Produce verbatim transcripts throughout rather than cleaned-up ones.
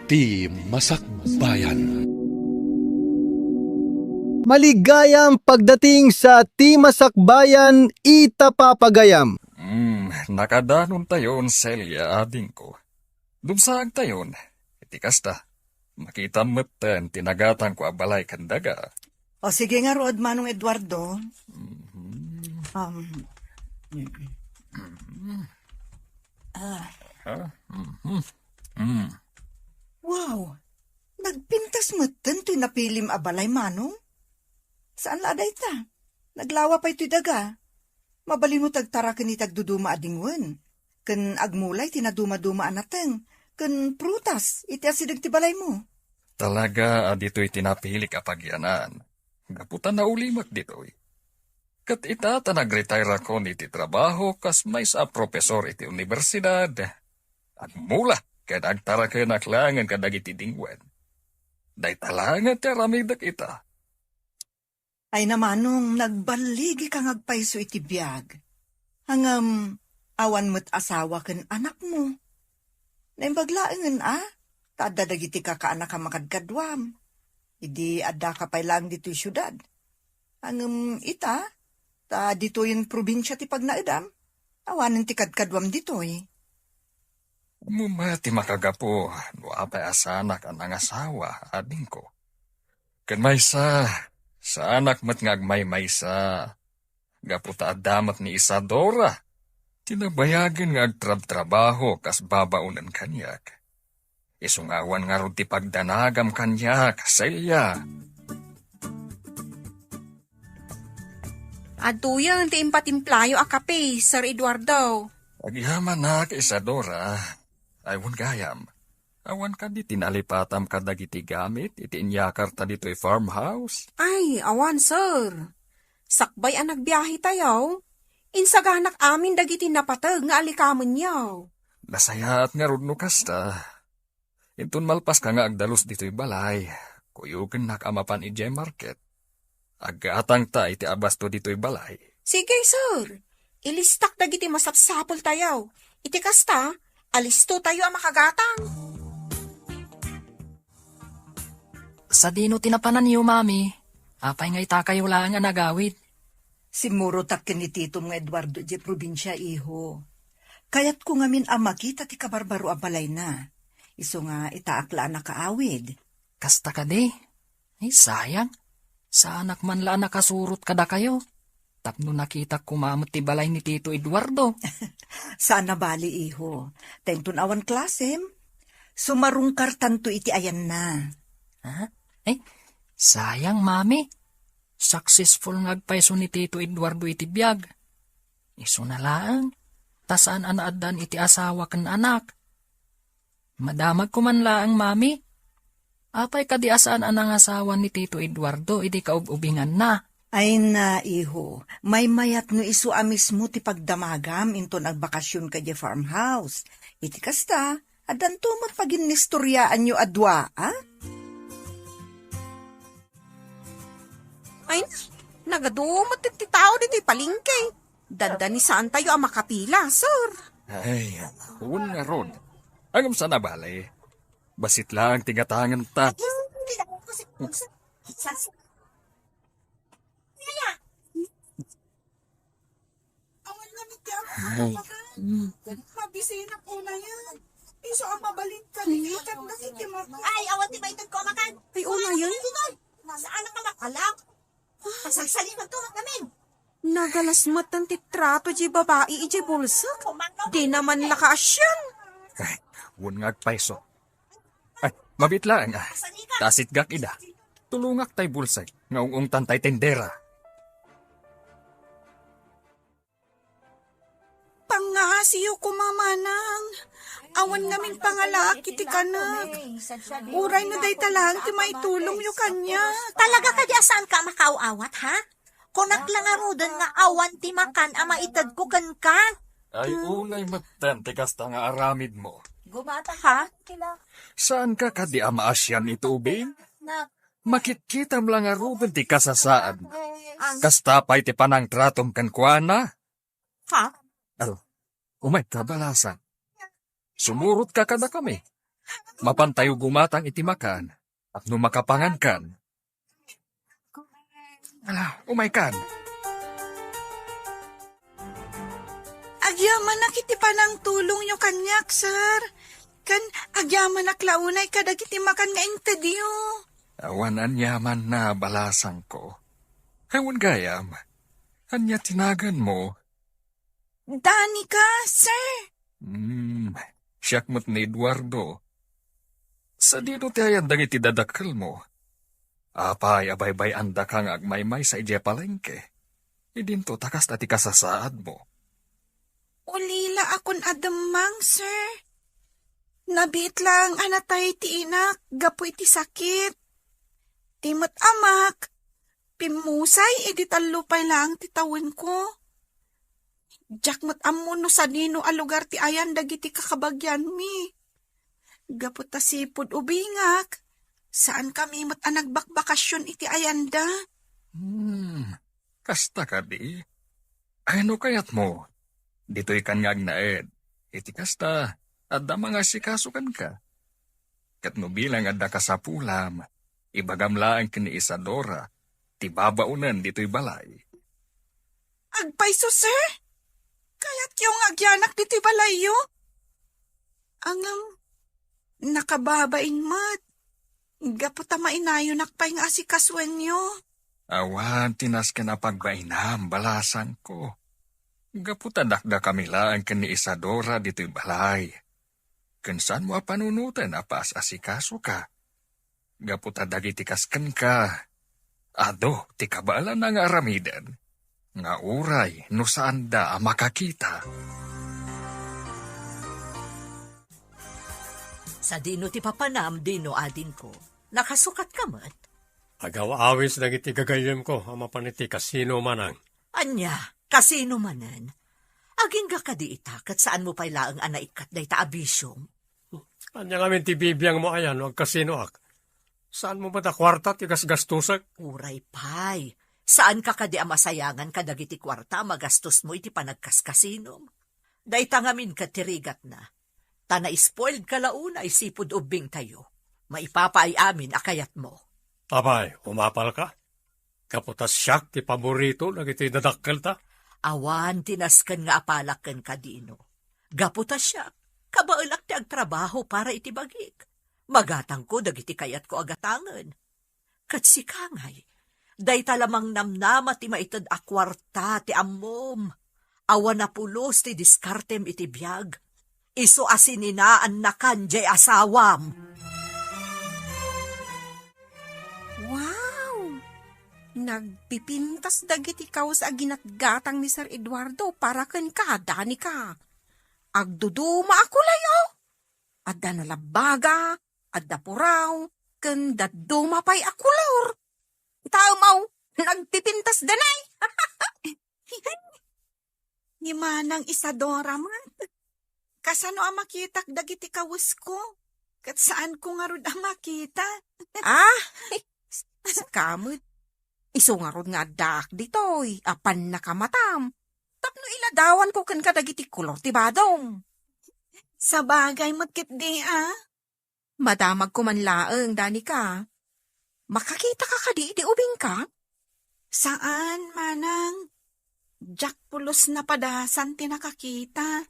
Ti Masakbayan. Maligayam pagdating sa Ti Masakbayan, ita papagayam. Hmm, nakadanontayon, Celia, adingko. Dumsaagtayon. Iti kasta, makitam metten ti nagatangko a balay ken daga. O sige ngarud, Manong Eduardo. Mhm. Um, ah. Ah, mhm. Mm. Wow! Nagpintas metten toy napilim a balay, Manong. Saan la a dayta? Naglawa pay toy daga. Mabalinmo ti agtaraken iti agduduma a dingwen, ken agmula iti nadumaduma a nateng, ken prutas iti asideg ti balaymo. Talaga a ditoy ti napilik a pagyanan. Gapu ta naulimek ditoy. Ket ita ta nagretire-akon iti trabaho kas maysa a profesor iti universidad, agmula ken agtarakenak laengen kadagiti dingwen. Dayta laengen ti aramidek ita. Ay, Manong, nagballigika nga agpayso iti biag. Ngem, awan met asawa ken anakmo. Naimbag laengen a, ta adda dagiti kakaanak a makadkaduam. Idi addaka pay laeng ditoy siudad. Ngem ita, ta ditoyen probinsia ti pagnaedam, awanen ti kadkaduam ditoy. Umuna ti makagapu no apay a saanak a nangasawa, adingko. Ken maysa, saanak met nga agmaymaysa. Gapu ta adda met ni Isadora, ti nabayagen nga agtrabtrabaho kas babaonen kaniak. Isu nga awan ngarud ti pagdanagam kaniak, Celia. Adtoyen ti impatimplayo a kape, Sir Eduardo. Agyamanak, Isadora. Ay, wen gayam. Awan kadi ti nalipatam kadagiti gamit iti inyakarta ditoy farmhouse? Ay, awan, sir. Sakbay a nagbiahetayo, insaganak amin dagiti napateg nga alikamenyo. Nasayaat ngarud no kasta. Inton malpaska nga agdalus ditoy balay, kuyogennak a mapan idiay market. Aggatangta iti abasto ditoy balay. Sige, sir. Ilistak dagiti masapsapultayo. Iti kasta, alistotayo a makagatang. Sadino ti napananyo, Mami? Apay nga itakayo laeng a nagawid? Simmurotak ken ni Titom nga Eduardo idiay probinsia, iho. Kayatko ngamin a makita ti kabarbaro a balayna. Isu nga itaak la a nakaawid. Kasta kadi? Ay, sayang. Saanak man la a nakasurot kadakayo. Tapno nakitak koma met ti balay ni Tito Eduardo. Saan a bali, iho. Ta inton awan klasem, sumarungkartanto iti ayanna. Ha? Ay, sayang, Mami. Successful nga agpayso ni Tito Eduardo iti biag. Isuna laeng, ta saan a naaddaan iti asawa ken anak. Madamagko man laeng, Mami. Apay kadi a saan a nangasawa ni Tito Eduardo idi kaub-ubinganna? Ay na, iho, maymayat no isu a mismo ti pagdamagam inton agbakasionka idiay farmhouse. Iti kasta, addanto met paginnistoriaanyo a dua, a? Ay, nagadu met ti tao ditoy palengke. Dandanisaantayo a makapila, sir. Ay, wen ngarud. Ngem saan a bale. Bassit laeng ti gatangenta. Awan nga mit ti Ay. Mabisinak unayen. Isu a mabalin ka ni ikat na si Timothy. Ay, awan ti maited ko a makan. Ay, unayen. Saan ka makalak? Pasagsalingan to, amin. Nagalas met ti trato di babai iti bulsa. Di naman nakaasian. Ay, wen nga agpayso. Ay, mabit laeng, a. Tasitgak ida. Tulongak tay bulsek nga ung-ungtan tay tendera. Pangngasiyo koma, manang. Awan ngamin pangalaak iti kanek. Uray no dayta laeng ti maitulongyo kaniak. Talaga kadi a saanka a makaaw-awat, ha? Kunak la ngaruden nga awan ti makan a maitedko kenka. Ay, unay metten ti kasta nga aramidmo. Ha? Saanka kadi a maasian iti ubing? Makitkitam la ngaruden ti kasasaad. Kasta pay ti panangtratom kenkuana? Ha? Al, umay ka, Balasan. Sumurotka kadakami. Mapantayo gumatang iti makan, tapno makapangankan. Ala, umaykan. Agyamanak iti panangtulongyo kaniak, sir. Ken agyamanak la unay kadagiti makan nga intedyo. Awan aniamanna, balasangko. Awan gayam. Ania ti naganmo? Danica, sir. Hmm, siak met ni Eduardo. Sadino ti ayan dagiti dadakkelmo? Apay a baybay-andaka nga agmaymaysa idiay palengke? Idinto ta kasta ti kasasaadmo. Ulila akon a demmang, sir. Nabiit laeng a natay ti inak gapu iti sakit. Ti met amak, pimmusay idi tallo pay laeng ti tawenko. Diak met ammo no sadino a lugar ti ayan dagiti kakabagianmi. Gapu ta sipud ubingak, saankami met a nagbakbakasyon iti ayanda. Hmm, kasta kadi? Ay, no kayatmo, ditoykan nga agnaed. Iti kasta, adda mangasikaso kenka. Ket no bilang adda kasapulam, ibagam laeng ken ni Isadora ti babaonen ditoy balay. Agpayso, sir? Kayatyo nga agyanak ditoy balayyo? Ngem, nakababain met. Gapu ta mainayonak pay nga asikasoenyo. Awan ti nasken a pagbainam, balasangko. Gapu ta dakdakami laeng ken ni Isadora ditoy balay. Ken saanmo a panunoten a paas-asikasoka. Gapu ta dagiti kas kenka, adu ti kabaelanna nga aramiden, nga uray no saanda a makakita. Sadino ti papanam, Dino, adingko? Nakasukatka met? Agaw-awis dagiti gagayyemko a mapan iti kasino, manang. Ania? Kasino manen? Agingga kadi ita ket saanmo pay laeng a naikkat dayta a bisiom? Ania ngamin ti bibiangmo aya no agkasinoak? Saanmo met a kuarta ti gasgastosek? Uray pay, saanka kadi a masayangan kadagiti kuarta a magastosmo iti panagkaskasinom? Dayta ngamin ket ti rigatna. Ta na-spoiledka la unay sipud ubbingtayo. Maipapaay amin a kayatmo. Apay, umapalka? Gapu ta siak ti paborito dagiti dadakkelta? Awan ti nasken nga apalak kenka, Dino. Gapu ta siak, kabaelak ti agtrabaho para iti bagik. Magatangko dagiti kayatko a gatangen. Ket sika ngay, dayta la mangnamnama ti maited a kuarta ti ammom. Awan a pulos ti diskartem iti biag. Isu a sininaannakan diay asawam. Wow! Nagpipintas dagiti kawes a ginatgatang ni Sir Eduardo para kenka, Danica. Agduduma a kulay, oh! Adda nalabbaga, adda puraw, ken dadduma pay a kolor. Tamaw, nagpipintas danay. Ni Manang Isadora met. Kasano a makitak dagiti kawesko? Ket saanko ngarud a makita. Ah, sika met. Isu ngarud nga addaak ditoy, apan nakamatam. Tapno iladawanko kenka dagiti kolor ti badom. Sabagay met ketdi, a. Madamagko man laeng, Danica. Makakitaka kadi iti ubingka? Saan, manang. Diak pulos napadasan ti nakakita.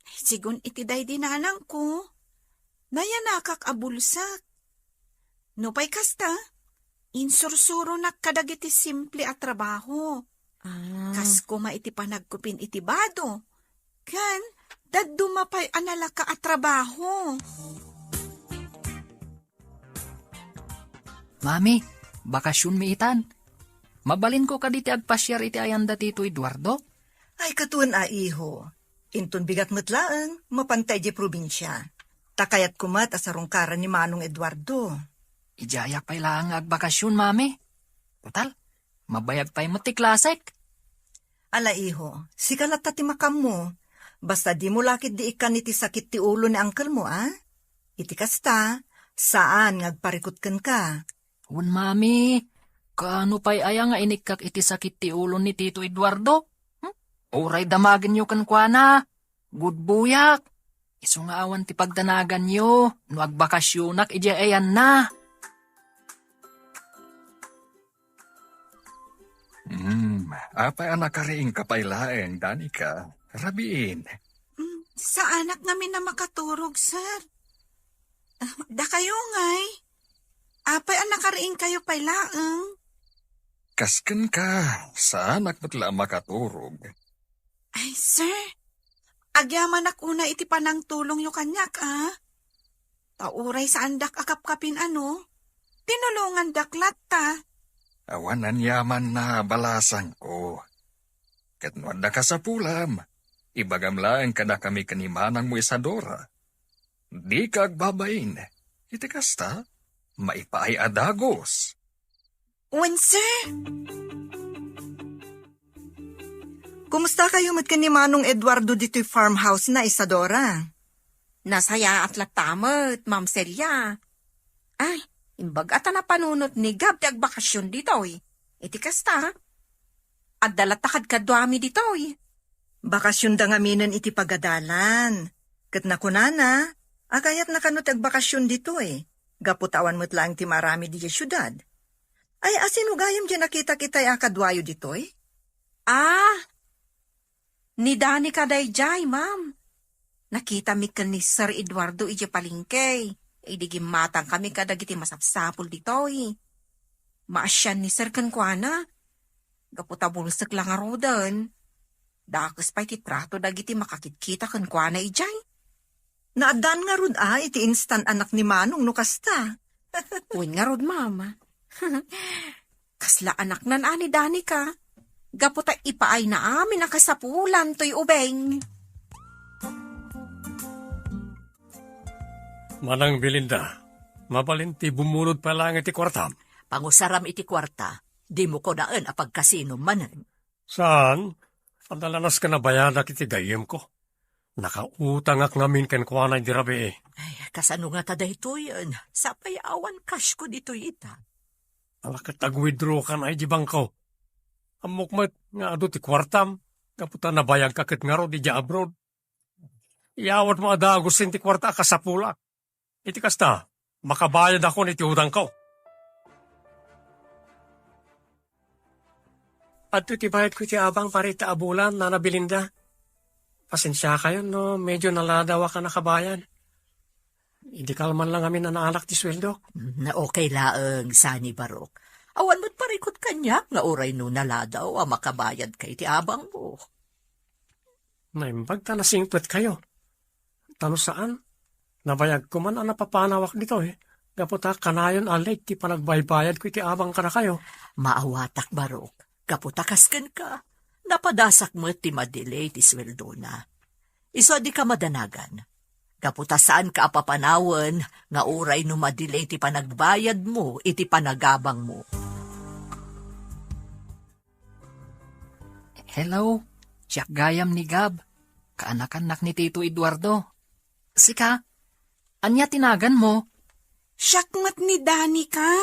Sigun iti daydi nanangko, nayanakak a bulsak. Nupay kasta, insursuronak kadagiti simple a trabaho. Ah. Kas koma iti panagkupin iti bado, ken dadduma pay a nalaka a trabaho. Mami, bakasionmi itan. Mabalinko kadi ti agpasiar iti ayanda ti Tito Eduardo? Ay, katuen a, iho. Inton bigat met laeng, mapanta idiay probinsia. Ta kayatko met a sarungkaran ni Manong Eduardo. Idiayak pay laeng nga agbakasion, Mami. Total, mabayag pay met ti klasek. Ala, iho, sika latta ti makaammo. Basta dimo la ketdi ikkan iti sakit ti ulo ni angkelmo, a? Iti kasta, saan nga agparikut kenka. Wen, Mami, kaano pay aya nga inikkak iti sakit ti ulo ni Tito Eduardo? Hmm? Uray damagenyo kenkuana, gudbuyak. Isu nga awan ti pagdanaganyo no agbakasyonak idiay ayanna. Hmm, apay a nakariingka pay laeng, Danica? Rabiin. Mm, saanak ngamin a makaturog, sir. Ah, dakayo ngay. Apay a nakariingkayo pay laeng? Kas kenka, saanak met la a makaturog. Ay, sir. Agyamanak unay iti panangtulongyo kaniak, a? Ta uray saandak a kapkapin, ano? Tinulongandak latta. Awan aniaman a balasangko. Ket no adda kasapulam, ibagam laeng kadakami ken ni manangmo Isadora. Dika agbabain. Iti kasta, maipaay a dagus. Wen, sir. Kumustakayo met ken ni Manong Eduardo ditoy farmhouse na, Isadora? Nasayaat latta met, Ma'am Celia. Ay, imbag a ta napanunot ni Gab ti agbakasyon ditoy. Iti kasta, adda latta kadkaduami ditoy. Bakasyonda ngaminen iti pagadalan. Ket nakunana, a kayatna kano ti agbakasyon ditoy. Gapu ta awan met laeng ti maaramid idiay siudad. Ay, asino gayam diay nakitak itay a kaduayo ditoy? Ah, ni Danica daydiay, ma'am. Nakitami ken ni Sir Eduardo idiay palengke. Idi gimmatangkami kadagiti masapsapul ditoy. Maasian ni Sir kenkuana. Gapu ta bulsek la ngaruden. Dakes pay ti trato dagiti makakitkita kenkuana idiay. Naaddaan ngarud a iti instant anak ni Manong no kasta. Wen ngarud, ma'am. Kasla anaknan a ni Danica. Gapu ta ipaayna amin a kasapulan toy ubing. Manang Belinda, mabalin ti bumulod pay laeng iti kuartam. Pangusaram iti kuarta, dimo kunaen a pagkasinom manen. Saan? Adda la nasken a bayadak iti gayyemko. Nakautangak ngamin kenkuana idi rabii. Ay, kasano ngata daytoyen? Sapay awan cashko ditoy ita. Ala ket ag-withdrawkan a idi bangko. Ammok met nga adu ti kuartam, gapu ta nabayagka ket ngarud idiay abroad. Iyawatmo a dagusen ti kuarta a kasapulak. Iti kasta, makabayadakon iti utangko. Adtoy ti bayadko iti abang para ita a bulan, Nana Belinda. Pasensiakayon no medyo naladaw a nakabayad. Idi kalman lang amin a naanak ti sueldok. Mm, okay laeng, saan ni Barok. Awan met parikut kaniak nga uray no naladaw a makabayadka iti abangmo. Naimbag ta nasingpetkayo. Ta no saan, nabayagko man a napapanawak ditoy, gapu ta kanayon a late ti panagbaybayadko iti abang kadakayo. Maawatak, Barok, gapu ta kas kenka, napadasak met ti madelay ti sueldona. Isu a dika madanagan, gapu ta saanka a papanawen nga uray no madelay ti panagbayadmo iti panagabangmo. Hello, siak gayam ni Gab. Kaanakannak ni Tito Eduardo. Sika? Ania ti naganmo? Siak met ni Danica.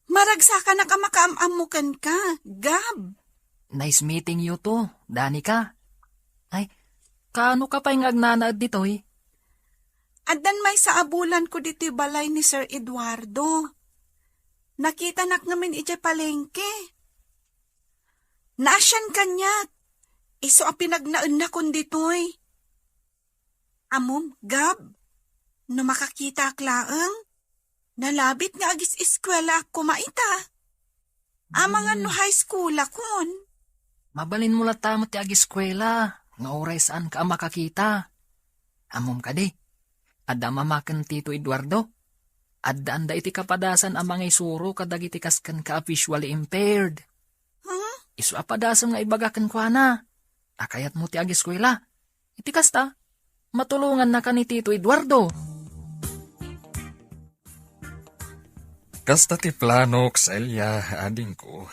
Maragsakanak a makaam-ammo kenka, Gab. Nice meeting you too, Danica. Ay, kaano ka pay nga agnanaed ditoy? Addan maysa a bulanko ditoy balay ni Sir Eduardo. Nakitanak ngamin idiay palengke. Naasian kaniak. Isu a pinagnaennakon ditoy. Ammom, Gab, no makakitak laeng, nalabit nga agis-eskuelaak koma ita. Amangan no high schoolakon. Mabalinmo latta met ti agiskuela nga uray saanka a makakita. Ammom kadi, adda mama ken Tito Eduardo. Addaanda iti kapadasan a mangisuro kadagiti kas kenka a visually impaired. Huh? Isu a padasem nga ibaga kenkuana a kayatmo ti agiskuela. Iti kasta, matulongannaka ni Tito Eduardo. Kasta ti planok, Celia, adingko.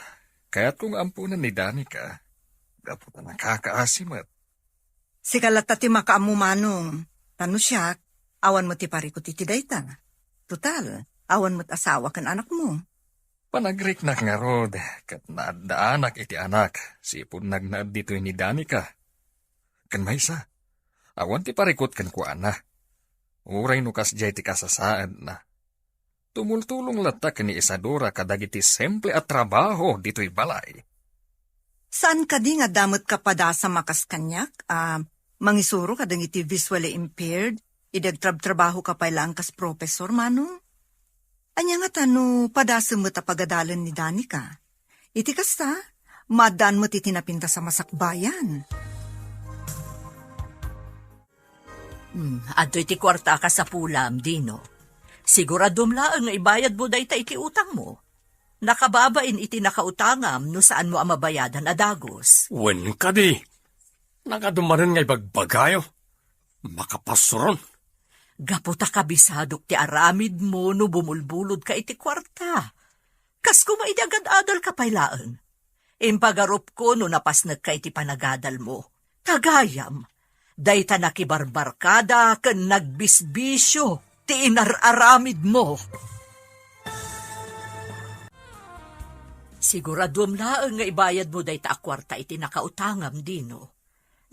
Kayatko nga ampunen ni Danica. Gapu ta nakakaasi met. Sika latta ti makaammo, Manong. Ta no siak, awan met ti parikut iti dayta. Total, awan met asawa ken anakmo. Panagriknak ngarud, ket naaddaanak iti anak, sipud nagnaed ditoy ni Danica. Ken maysa, Awan ti parikut kenkuana. Uray no kasdiay ti kasasaadna. Tumultulong latta ken ni Isadora kadagiti simple a trabaho ditoy balay. Saan kadi nga adda met kapadasam a kas kaniak a mangisuro kadagiti visually impaired idi agtrabtrabahoka pay laeng kas professor, Manong? Ania ngata no padasem met a pagadalen ni Danica? Iti kasta, maaddaan met iti napintas a masakbayan. Hmm, adtoy ti kuarta a kasapulam, Dino. Siguraduam laeng nga ibayadmo dayta iti utangmo. Nakababain iti nakautangam no saanmo a mabayadan a dagus. Wen kadi, nagadu manen nga ibagbagayo. Makapasuron. Gapu ta kabisadok ti aramidmo no bumulbulodka iti kuarta. Kas koma idi agad-adalka pay laeng. Impagarupko no napasnekka iti panagadalmo. Tagayam, dayta nakibarbarkada ken nagbisbisio ti inar-aramidmo. Siguraduam laeng nga ibayadmo dayta a kuarta iti nakautangam, Dino.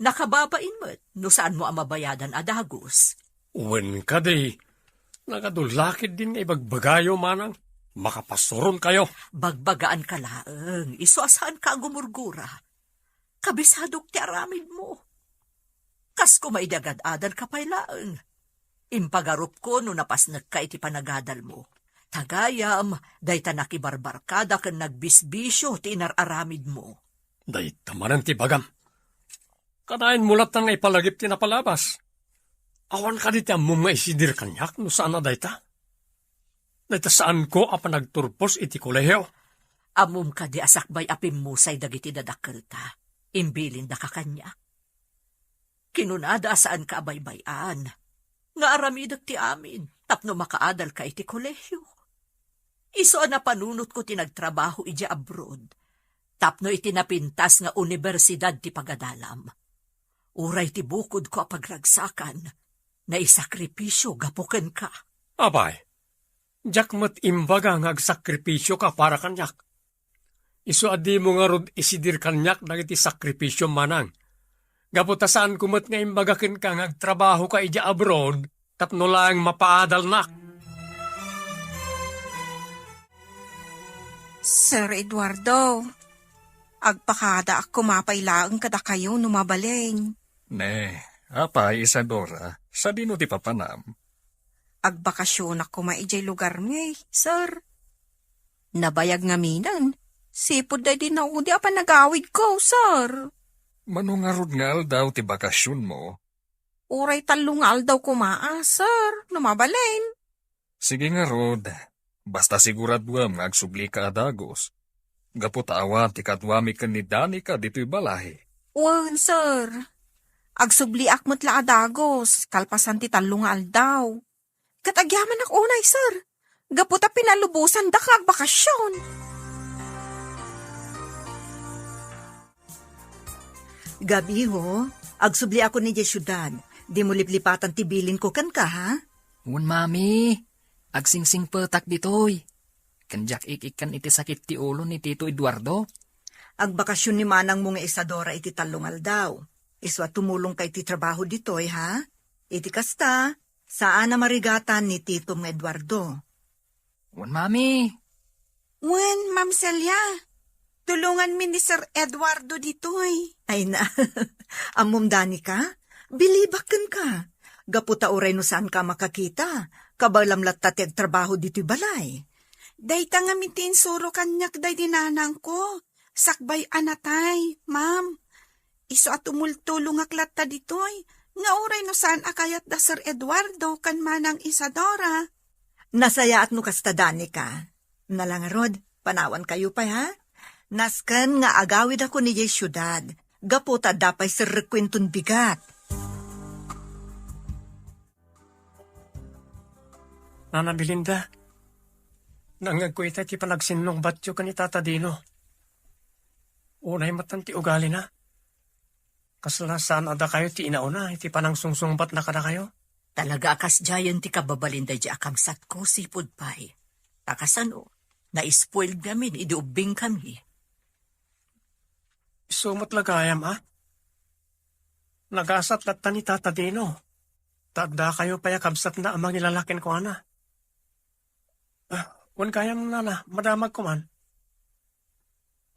Nakababain met no saanmo a mabayadan a dagus. Wen kadi, nagadu la ketdin nga ibagbagayo, Manang. Makapasuronkayo. Bagbagaanka laeng, isu a saanka a gumurgura. Kabisadok ti aramidmo. Kas koma idi agad-adalka pay laeng. Impagarupko no napasnekka iti panagadalmo. Tagayam, dayta nakibarbarkada ken nagbisbisio ti inar-aramidmo. Dayta manen ti bagam. Kanayon mo latta nga ipalagip ti napalabas. Awan kadi ti ammom nga isidir kaniak no saan a dayta? Dayta saanko a panagturpos iti kolehio. Ammom kadi a sakbay a pimmusay dagiti dadakkelta, imbilindaka kaniak. Kinunada a saanka a baybay-an, nga aramidek ti amin tapno makaadalka iti kolehio. Isu a napanunotko ti nagtrabaho idiay abroad, tapno iti napintas nga universidad ti pagadalam. Uray ti bukodko a pagragsakan, naisakripisio gapu kenka. Apay, diak met imbaga nga agsakripisioka para kaniak. Isu a dimo ngarud isidir kaniak dagiti sakripisiom, Manang. Gapu ta saanko met nga imbaga kenka nga agtrabahoka idiay abroad tapno laeng mapaadalnak. Sir Eduardo, agpakadaak koma pay laeng kadakayo no mabalin. Ne, apay, Isadora, sadino ti papanam? Agbakasionak koma idiay lugarmi, sir. Nabayag ngaminen, sipud daydi naudi a panagawidko, sir. Mano ngarud nga aldaw ti bakasionmo? Uray tallo nga aldaw koma, a, sir, no mabalin. Sige ngarud, basta siguraduem nga agsublika a dagus. Gapu ta awan ti kaduami ken ni Danica ditoy balay. Wen, sir. Agsubliak met la a dagus, kalpasan ti tallo nga aldaw. Ket agyamanak unay, sir. Gapu ta pinalubosandaka agbakasion. Gabiho, agsubliakon idiay siudad. Dimo liplipatan ti bilinko kenka, ha? Wen, Mami. Agsingsingpetak ditoy. Ken diak ik-ikkan iti sakit ti ulo ni Tito Eduardo. Agbakasion ni manangmo nga Isadora iti tallo nga aldaw. Isu a tumulongka iti trabaho ditoy, ha? Iti kasta, saan a marigatan ni titom nga Eduardo. Wen, Mami. Wen, Ma'am Celia. Tulonganmi ni Sir Eduardo ditoy. Ay na. Ammom, Danica? Bilibak kenka. Gapu ta uray no saanka a makakita, kabaelam latta ti agtrabaho ditoy balay. Dayta ngamin ti insuro kaniak daydi nanangko. Sakbay a natay, ma'am. Isu a tumultulongak latta ditoy, nga uray no saan a kayat da Sir Eduardo ken Manang Isadora. Nasayaat no kasta, Danica. Nala ngarud, panawankayo pay, ha? Nasken nga agawidakon idiay siudad, gapu ta adda pay serrekko inton bigat. Nana Belinda, nangngegko ita ti panagsinnungbatyo ken ni Tata Dino. Unay met ti ugalina. Kasla saan a dakayo ti inauna iti panangsungsungbatna kadakayo? Talaga a kasdiayen ti kababalin daydi a kabsatko, sipud pay. Ta kasano, na-spoiled ngamin idi ubbingkami. Isu met la gayam, a? Nagasat latta ni Tata Dino. Ta addakayo pay a kabsatna a mangilalaki kenkuana. Ah, wen gayam, nana, madamagko man.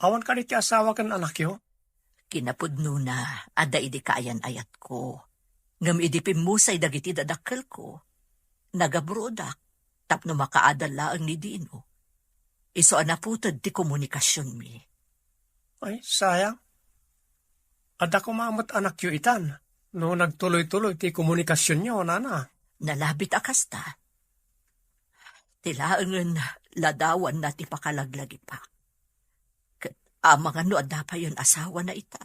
Awan kadi ti asawa ken anakyo? Kinapudnona, adda idi kaayan-ayatko. Ngem idi pimmusay dagiti dadakkelko, nagabrodak tapno makaadal laeng ni Dino. Isu a naputed ti komunikasionmi. Ay, sayang. Adda koma met anakyo itan, no nagtuloy-tuloy ti komunikasionyo, nana. Nalabit a kasta. Ti laengen ladawanna ti pakalaglagipak. Ket amangan no adda payen asawana ita.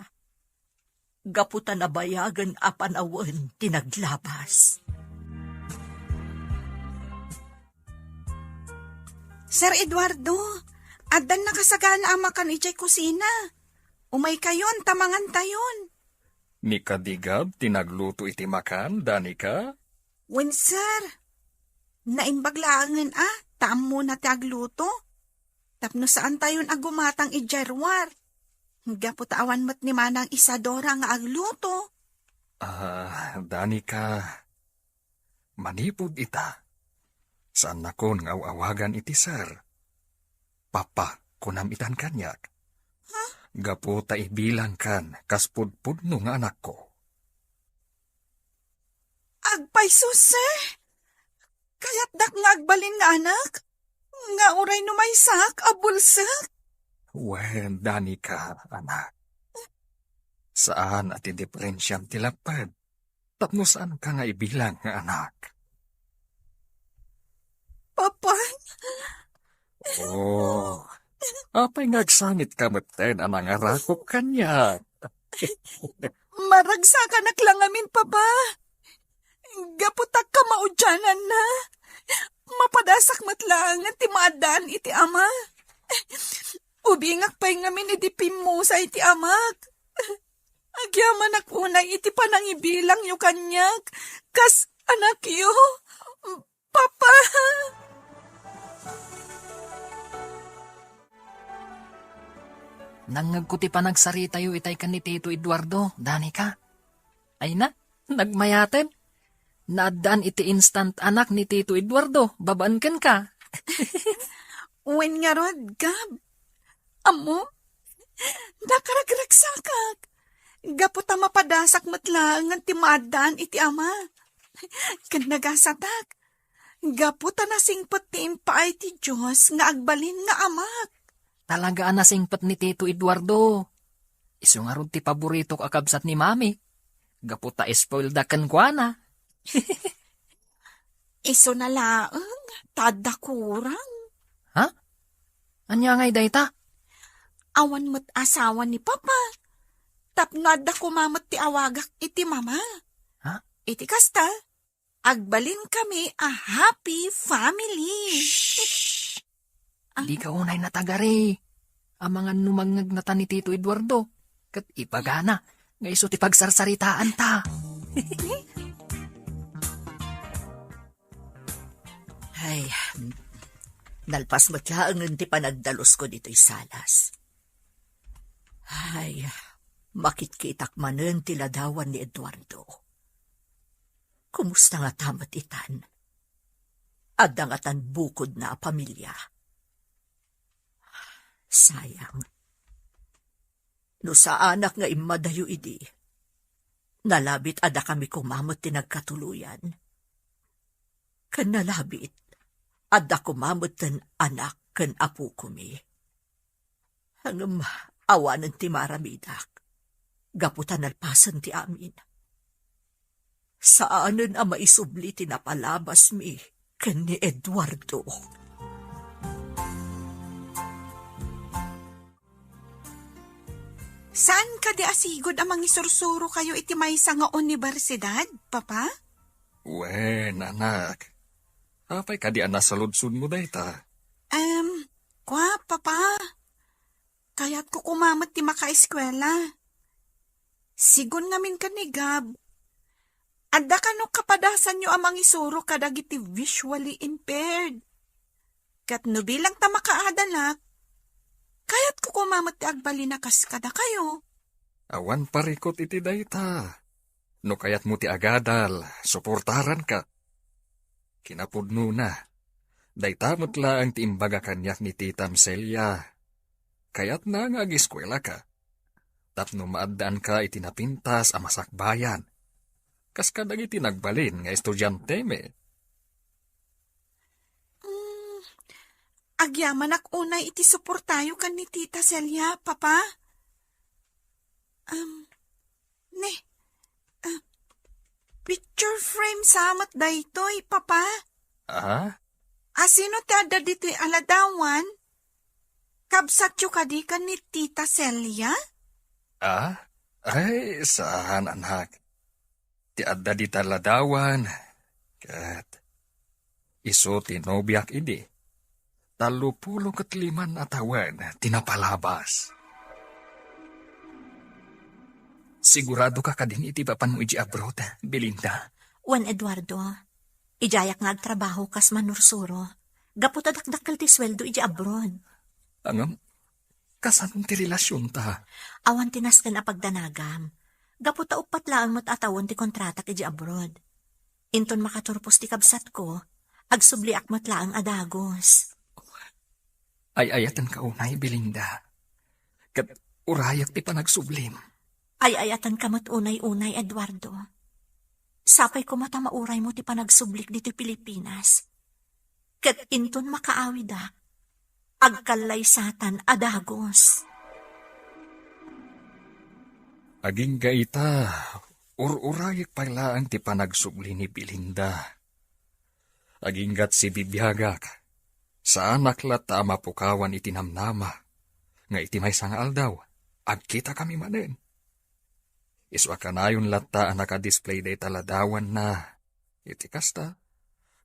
Gapu ta nabayagen a panawen ti naglabas. Sir Eduardo, addan nakasagana a makan idiay kusina. Umaykayon, ta mangantayon. Ni Kadigab ti nagluto iti makan, Danica? Wen, sir. Naimbag laengen a, ta ammona ti agluto. Tapno saantayon a gumatang idiay ruar. Gapu ta awan met ni Manang Isadora nga agluto. Ah, Danica, manipud ita, saannakon nga aw-awagan iti sir. Papa, kunam itan kaniak. Ha? Gapu ta ibilangkan kas pudpudno nga anakko. Agpayso, sir. Kayatdak nga agbalin nga anak, nga uray no maysak a bulsek. Wen, Danica, anak. Saan a ti diferensiam ti lapped, tapno saanka nga ibilang nga anak. Papa? Oh, apay nga agsangitka metten a nangarakop kaniak? Maragsakanak la ngamin, Papa. Gapu ta kamaudiananna, mapadasak met laengen ti maaddaan iti ama. Ubingak pay ngamin idi pimmusay ti amak. Agyamanak unay iti panangibilangyo kaniak kas anakyo. Papa! Nangngegko ti panagsaritayo itay ken ni Tito Eduardo, Danica. Ay na, nagmayaten. Naaddaan iti instant anak ni Tito Eduardo, babaen kenka. Wen ngarud, Gab. Ammo, nakaragragsakak. Gapu ta mapadasak met laengen ti maaddaan iti ama. Ken nagasatak. Gapu ta nasingpet ti impaay ti Dios nga agbalin nga amak. Talaga a nasingpet ni Tito Eduardo. Isu ngarud ti paboritok a kabsat ni Mami. Gapu ta spoiled da kenkuana. Isuna laeng, ta adda kurang. Ha? Ania ngay dayta? Awan met asawa ni Papa. Tapno adda koma met ti awagak iti Mama. Ha? Iti kasta, agbalinkami a happy family. Shh! Ah. Dika unay natagari. Amangan no mangngegna ta ni Tito Eduardo. Ket ibagana nga isu ti pagsarsaritaanta. Ay, nalpas met laengen ti panagdalusko ditoy salas. Ay, makitkitak manen ti ladawan ni Eduardo. Kumusta ngata met itan? Adda ngatan bukodna a pamilia? Sayang. No saanak nga immadayo idi, nalabit a dakami koma met ti nagkatuloyan. Ken nalabit, adda koma metten anak ken apokomi. Ngem awanen ti maaramidak, gapu ta nalpasen ti amin. Saanen a maisubli ti napalabasmi ken ni Eduardo. Saan kadi a sigud a mangisursurokayo iti maysa nga universidad, Papa? Wen, anak. Apay kadi a nasaludsodmo dayta? Em, kua, Papa. Kayatko koma met ti makaeskuela. Sigun ngamin ken ni Gab, adda kano kapadasanyo a mangisuro kadagiti visually impaired. Ket no bilang ta makaadalak, kayatko koma met ti agbalin a kas kadakayo. Awan parikut iti dayta. No kayatmo ti agadal, suportaranka. Kinapudnona, dayta met laeng ti imbaga kaniak ni Tita Celia. Kayatna nga agiskuelaka tapno maaddaanka iti napintas a masakbayan, kas kadagiti nagbalin nga estudiantemi. Mm, agyamanak unay iti suportayo ken ni Tita Celia, Papa. Um, ne, ah, picture frame sa met daytoy, Papa. Ah? Asino ti adda ditoy a ladawan? Kabsatyo kadi ken ni Tita Celia? Ah? Ay, saan, anak. Ti adda dita ladawan, ket isu ti nobiak idi. Tallopulo ket liman a tawen ti napalabas. Sigurado ka kadin iti papanmo iti abroad, Belinda? Wen, Eduardo. Idiayak nga agtrabaho kas manursuro. Gapu ta dakdakkel ti sueldo iti abroad. Ngem, kasano ti relasionta? Awan ti nasken a pagdanagam. Gapu ta uppat laeng met a tawen ti kontratak iti abroad. Inton makaturpos ti kabsatko, agsubliak met laeng a dagos. Ay-ayatenka unay, Belinda. Ket urayek ti panagsublim. Ay-ayatenka met unay-unay, Eduardo. Sapay koma ta mauraymo ti panagsublik ditoy Pilipinas. Ket inton makaawidak, agkallaysatan a dagos. Agingga ita, ur-urayek pay laeng ti panagsubli ni Belinda. Aginggat sibibiagak, saanak latta a mapukawan iti namnama, nga iti maysa nga aldaw, agkitakami manen. Isu a kanayon latta a nakadisplay dayta ladawanna. Iti kasta,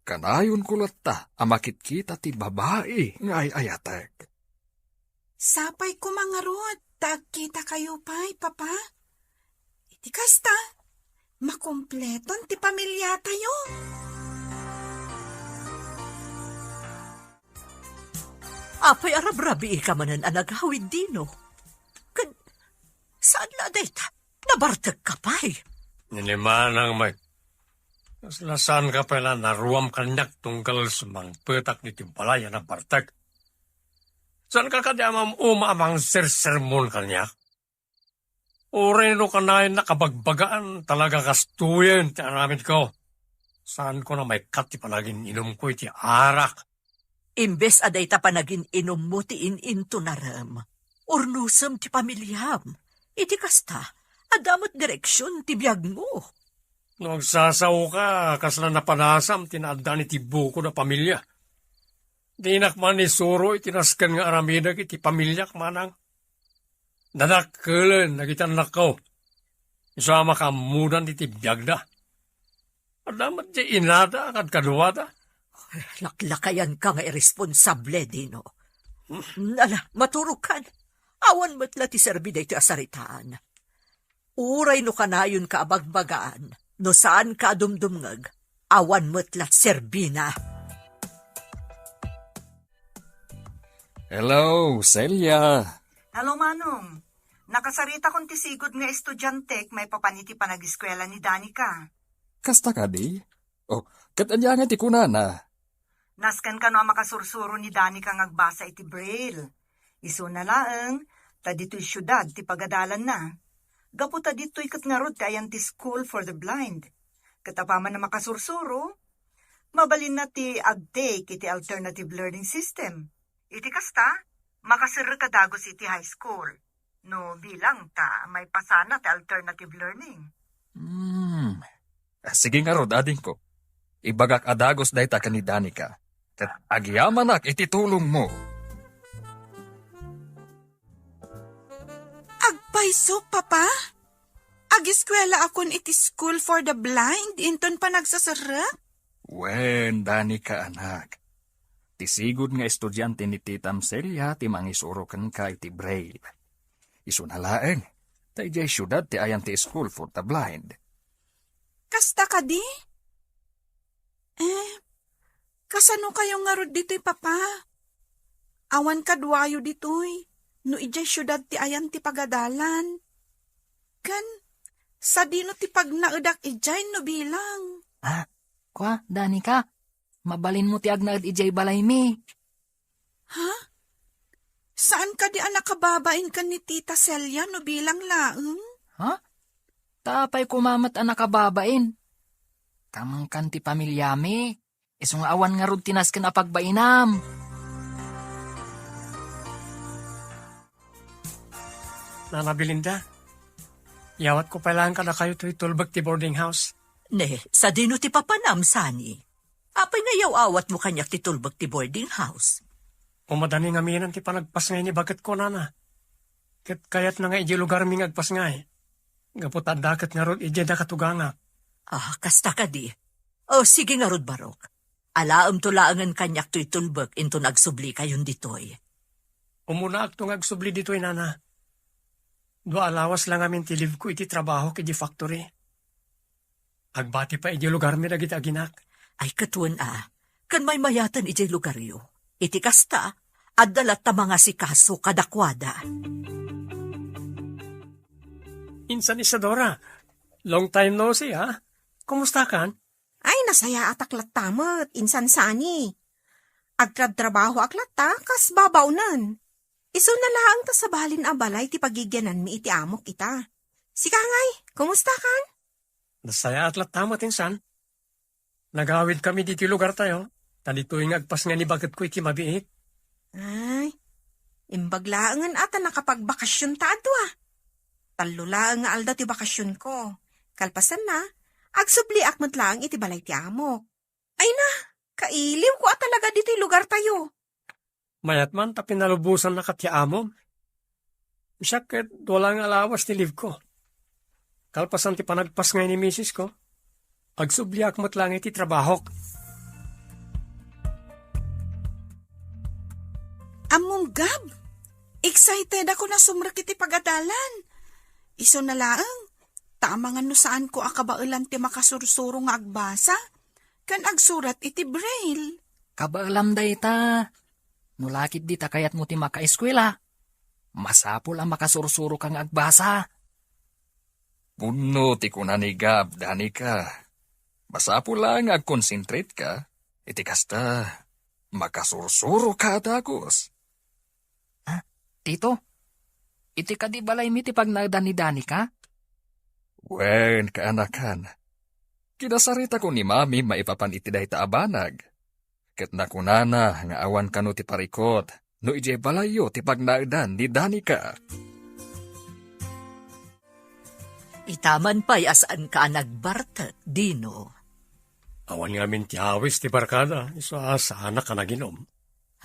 kanayonko latta a makitkita ti babai nga ay-ayatek. Sapay koma ngarud ta agkitakayo pay, Papa. Iti kasta, makumpleton ti pamiliatayo. Apay a rabrabiika manen a nagawid, Dino? Ken saan la dayta? Nabartekka pay? Nini manang met. Kasla saanka pay la naruam kaniak tunggal sumangpetak iti balay a nabartek. Saanka kadi a mam-uma a mangsersermon kaniak? Uray no kanayon a kabagbagaan, talaga kastoyen ti aramidko. Saanko a maikkat ti panagin-inumko iti arak. Imbes a dayta panagin-inummo ti in-intunarem, urnosem ti pamiliam. Iti kasta, adda met direksion ti biagmo. No agsasaoka, kasla napanasam ti naaddaan iti bukod a pamilio. Dinak man isuro iti nasken nga aramidek iti pamiliak, manang. Dadakkelen dagiti annakko. Isu a makaammodan iti biagda. Adda met ti inada a kadkaduada. Laklakayanka nga irresponsable, Dino. Ala, maturokan. Awan met la ti serbi daytoy a saritaan. Uray no kanayonka a bagbagaan, no saanka a dumdumngeg, awan met la serbina. Hello, Celia. Hello, Manong. Nakasaritakon ti sigud nga estudiantek maipapan iti panagiskuela ni Danica. Kasta kadi? Oh, ket ania nga ti kunana? Nasken kano a makasursuro ni Danica nga agbasa iti Braille. Isuna laeng, ta ditoy siudad ti pagadalanna. Gapu ta ditoy ket ngarud ti ayan ti School for the Blind. Ket apaman a makasursuro, mabalinna ti agtake iti alternative learning system. Iti kasta, makaserrek a dagus iti high school. No bilang ta maipasana ti alternative learning. Hmm. Ah, sige ngarud, adingko. Ibagak a dagus dayta ken ni Danica. Ket agyamanak iti tulongmo. Agpayso, Papa? Agiskuela akon iti School for the Blind inton panagsaserrek? Wen, Danica, anak. Ti sigud nga estudiante ni Tita Celia ti mangisuro kenka iti Braille. Isuna laeng, ta idiay siudad ti ayan ti School for the Blind. Kasta kadi? Eh, kasano kayo ngarud ditoy, Papa? Awan kaduayo ditoy, no idiay siudad ti ayan ti pagadalan. Ken, Sadino ti pagnaedak idiay no bilang? Ah, kua, Danica, mabalinmo ti agnaed idiay balaymi. Ha? Saan kadi a nakababain ken ni Tita Celia no bilang laeng? Ha? Ta apay koma met a nakababain? Kamangkan ti pamiliami, isu nga awan ngarud ti nasken a pagbainam. Nana Belinda, yawatko pay laeng kadakayo toy tulbek ti boarding house. Ne, sadino ti papanam, Sani? Apay nga yaw-awatmo kaniak ti tulbek ti boarding house? Umadani ngamin ti panagpasngay ni baketko, nana. Ket kayatna nga idiay lugarmi nga agpasngay. Gapu ta adda ket ngarud idiay da katugangak. Ah, kasta kadi. O, sige ngarud, Barok. Alaemto laengen kaniak toy tulbek inton agsublikayon ditoy. Umunaakto nga agsubli ditoy, nana. Dua a lawas la ngamin ti leave ko iti trabahok iti factory. Agbati pay idiay lugarmi dagiti aginak. Ay, ket wen a, ken maymayaten idiay lugaryo. Iti kasta, adda latta mangasikaso kadakuada. Insan Isadora, long time no see, ha? Kumustakan? Ay, nasayaatak latta met, insan Sani. Agtrabtrabahoak latta, kas babaonen. Isuna laeng ta sabalin a balay ti pagigiananmi iti amok ita. Sika ngay, kumustakan? Nasayaat latta met, insan. Nagawidkami ditoy lugartayo, ta ditoy nga agpasngay ni baketko iti mabiit. Ay, imbag laengen a ta nakapagbakasionta a dua. Tallo laeng nga aldaw ti bakasionko. Kalpasanna, agsubliak met laeng iti balay ti amok. Ay na, kailiwko a talaga ditoy lugartayo. Mayat man ta pinalubosannaka ti amom. Siak ket dua la nga lawas ti leave ko. Kalpasan ti panagpasngay ni misis ko, agsubliak met laeng iti trabahok. Ammom, Gab, excited ako a sumrek iti pagadalan. Isuna laeng, ta amangan no saanko a kabaelan ti makasursuro nga agbasa ken agsurat iti braille. Kabaelam dayta. No la ketdi ta kayatmo ti makaeskuela, masapul a makasursuroka nga agbasa. Pudno ti kuna ni Gab, Danica. Masapul la nga agkonsentretka. Iti kasta, makasursuroka a dagus. Ah, Tito, iti kadi balaymi ti pagnaedan ni Danica? Wen, kaanakan. Kinasaritakon ni Mami maipapan iti dayta a banag. Ket nakunana nga awan kano ti parikut no idiay balayyo ti pagnaedan ni Danica. Ita man pay a saanka a nagbartek, Dino. Awan ngamin ti awis ti barkada, isu a saanak a naginom.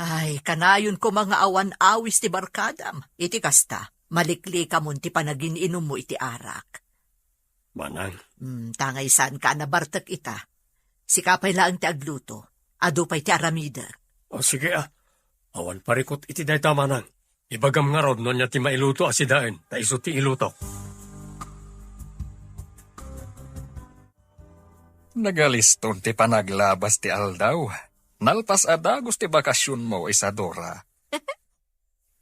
Ay, kanayon koma nga awan awis ti barkadam. Iti kasta, maliklikamon ti panagin-inummo iti arak. Manang. Hmm, tangay saanka a nabartek ita. Sika pay laeng ti agluto. Adu pay ti aramidek. O, sige, a. Awan parikut iti dayta, manang. Ibagam ngarud no ania ti mailuto a sidaen, ta isu ti ilutok. Nagaliston ti panaglabas ti aldaw. Nalpas a dagus ti bakasionmo, Isadora.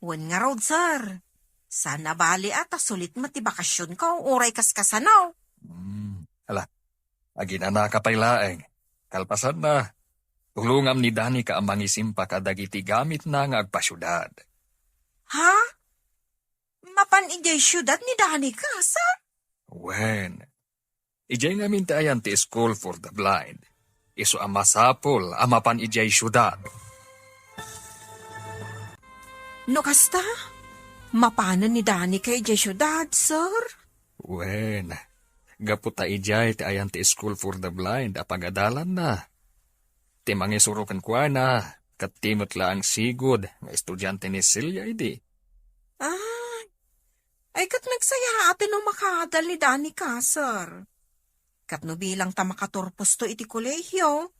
Wen ngarud, sir. Saan a bali a ta sulit met ti bakasionko, uray kaskasano. Hmm, ala, aginanaka pay laeng. Kalpasanna, tulongam ni Danica a mangisimpa kadagiti gamitna nga agpasiudad. Ha? Mapan idiay siudad ni Danica, sir? Wen, idiay ngamin ti ayan ti School for the Blind. Isu a masapul a mapan idiay siudad. No kasta, mapanen ni Danica idiay siudad, sir? Wen, gapu ta idiay ti ayan ti School for the Blind a pagadalanna. Ti mangisuro kenkuana, ket ti met laeng sigud nga estudiante ni Celia idi. Ah, ay ket nagsayaaten no makaadal ni Danica, sir. Ket no bilang ta makaturposto iti kolehio,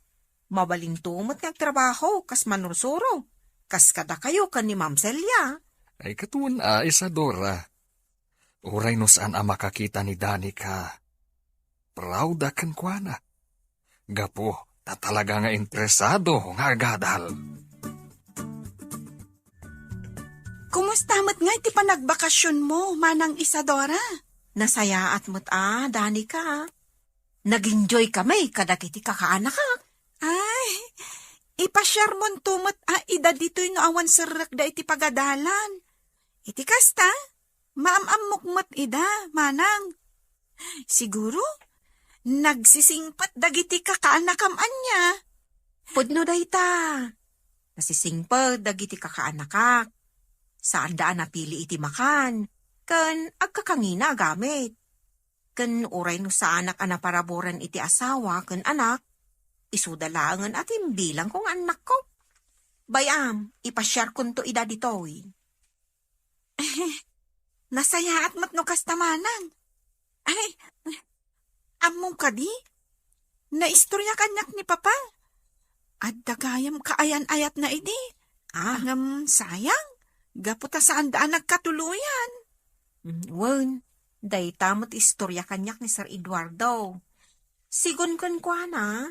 mabalinto met nga agtrabaho kas manursuro, kas kadakayo ken ni Ma'am Celia. Ay, ket wen a, Isadora. Uray no saan a makakita ni Danica, proud a kenkuana. Gapu ta talaga nga interesado nga agadal. Kumusta met ngay ti panagbakasionmo, Manang Isadora? Nasayaat met a, Danica. Nag-enjoy kami kadagiti kakaanakak. Ay, ipasiarmonto met a ida ditoy no awan serrekda iti pagadalan. Iti kasta, maam-ammok met ida, manang. Siguro, nagsisingpet dagiti kakaanakam ania. Pudno dayta. Nasisingpet dagiti kakaanakak. Saanda a napili iti makan, ken agkakangina a gamit. Ken uray no saanak a naparaburan iti asawa ken anak, isuda laengen a timbilangko nga annakko. Bay-am, ipasiarkonto ida ditoy. Nasayaat met no kasta manang. Ay, ammom kadi? Naistorya kaniak ni Papa. Adda gayam kaayan-ayatna idi. Ah. Ngem sayang, gapu ta saanda a nagkatuloyan. Mm, wen, dayta met istorya kaniak ni Sir Eduardo. Sigun kenkuana,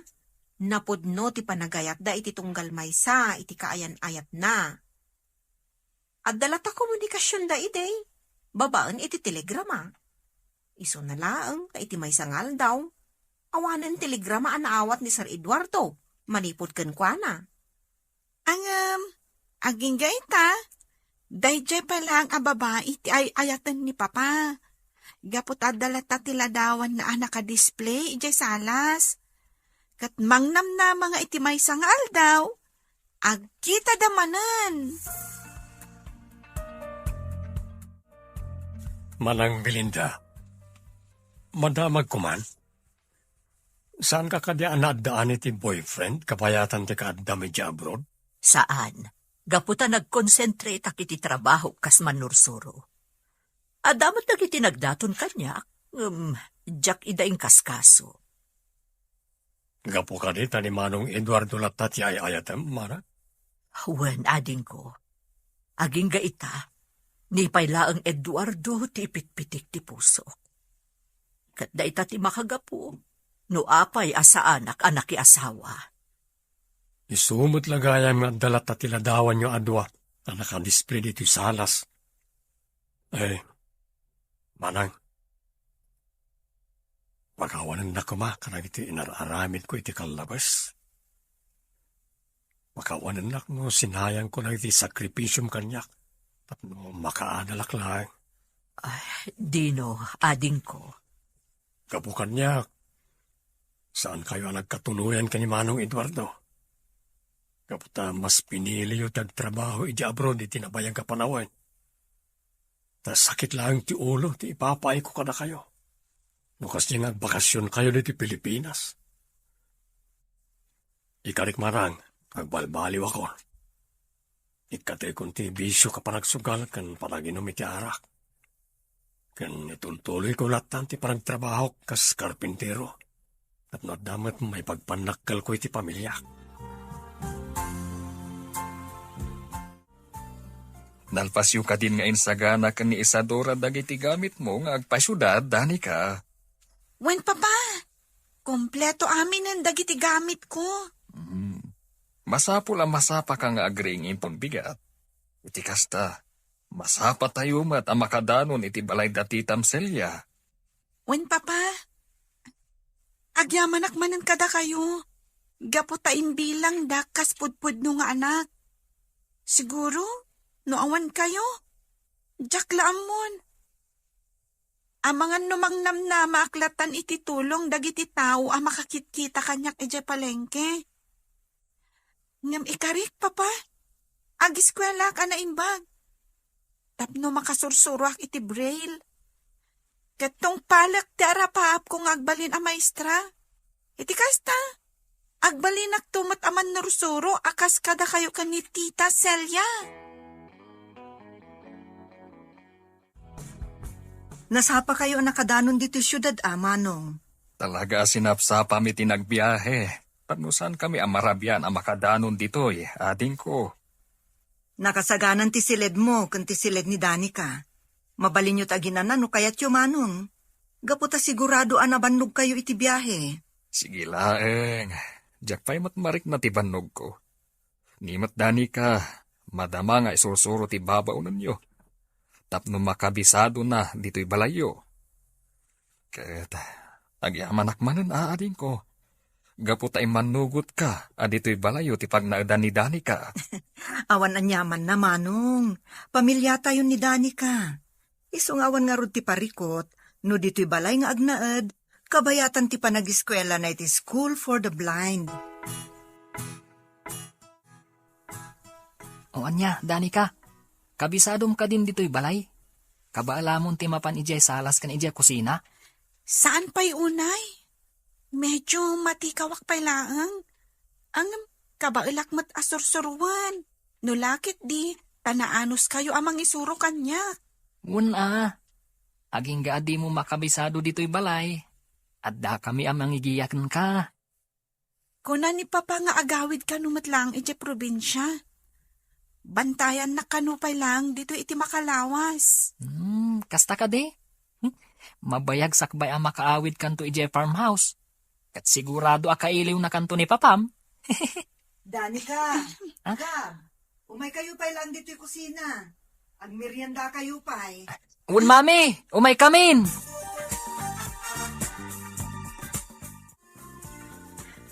napudno ti panagayatda iti tunggal maysa iti kaayan-ayatna. Adda latta komunikasionda idi, babaen iti telegrama. Isuna laeng ta iti maysa nga aldaw, awanen telegrama a naawat ni Sir Eduardo manipud kenkuana. Ngem, agingga ita, daydiay pay laeng a babai ti ay-ayaten ni Papa. Gapu ta adda latta ti ladawanna a nakadisplay idiay salas. Ket mangnamnama nga iti maysa nga aldaw, agkitada manen. Manang Belinda, madamagko man? Saanka kadi a naaddaan iti boyfriend kabayatan ti kaaddam idiay abroad? Saan. Gapu ta nagkonsentretak iti trabahok kas mannursuro. Adda met dagiti nagdaton kaniak, ngem diak ida inkaskaso. Gapu kadi ta ni Manong Eduardo latta ti ay-ayatem, manang? Wen, adingko. Agingga ita, ni pay laeng Eduardo ti ipitpitik ti pusok. Ket dayta ti makagapu, no apay a saanak a nakiasawa. Isu met la gayam nga adda latta ti ladawanyo a dua a nakadisplay ditoy salas. Eh, manang, pakawanennak koma kadagiti inar-aramidko iti kallabes. Pakawanennak no sinayangko dagiti sakripisiom kaniak tapno makaadalak laeng. Ah, dino, adingko. Gapu kaniak, saankayo a nagkatuloyan ken ni Manong Eduardo. Gapu ta mas piniliyo ti agtrabaho idiay abroad iti nabayag a panawen. Ta sakit laeng ti ulo ti ipapaayko kadakayo no kasdiay nga agbakasionkayo ditoy Pilipinas. Ikarik, manang, agbalbaliwakon. Ikkatekon ti bisio a panagsugal ken panaginum iti arak. Ken itultuloyko lattan ti panagtrabahok kas karpintero. Tapno adda met maipagpannakkelko iti pamiliak. Nalpasyo kadin nga insagana ken ni Isadora dagiti gamitmo nga agpasiudad, Danica? Wen, Papa. Kompleto aminen dagiti gamitko. Hmm. Masapul a masapaka nga agriing impon bigat. Iti kasta, masapatayo met a makadanon iti balay da titam Celia. Wen, Papa. Agyamanak manen kadakayo, gapu ta imbilangdak kas pudpudno nga anak. Siguro, no awan kayo, diak la ammon. Amangan no mangnamnamaak lattan iti tulong dagiti tao a makakitkita kaniak idiay palengke. Ngem ikarik, Papa, agiskuelaak a naimbag tapno makasursuroak iti braille. Ket tungpalek ti arapaapko nga agbalin a maestra. Iti kasta, agbalinakto met a mannursuro a kas kadakayo ken ni Tita Celia. Nasapakayo a nakadanon ditoy siudad a, Manong. Talaga a sinapsapami ti nagbiahe, tapno saankami a marabian a makadanon ditoy, adingko. Nakasaganan ti siledmo ken ti siled ni Danica. Mabalinyo ti aginana no kayatyo, Manong. Gapu ta sigurado a nabannogkayo iti biahe. Sige laeng. Diak pay met marikna ti bannogko. Ni met Danica, madama nga isursuro ti babaonenyo tapno makabisadona ditoy balayyo. Ket agyamanak manen a adingko, gapu ta immannugotka a ditoy balayyo ti pagnaedan ni Danica. Awan aniamanna, Manong. Pamiliatayon ni Danica. Isu nga awan ngarud ti parikut, no ditoy balay nga agnaed, kabayatan ti panagiskuelana iti School for the Blind. O ania, Danica? Kabisadom kadin ditoy balay? Kabaelamon ti mapan idiay salas ken idiay kusina? Saan pay unay? Medyo matikawak pay laeng. Ngem, kabaelak met a sursuroen. No la ket di, ta naanuskayo a mangisuro kaniak. Wen a, agingga a dimo makabisado ditoy balay. Addakami a mangigiya kenka. Kuna ni Papa nga agawid kano met laeng idiay probinsia. Bantayannak kano pay laeng ditoy iti makalawas. Hmm, kasta kadi? Hmm, mabayag sakbay a makaawid kanto idiay farmhouse. Ket sigurado a kailiwna kanto ni Papam. Danica, ah? Gab, umay kayo pay laeng ditoy kusina. Agmerienda kayo pay. Wen, Mami, umay kamin.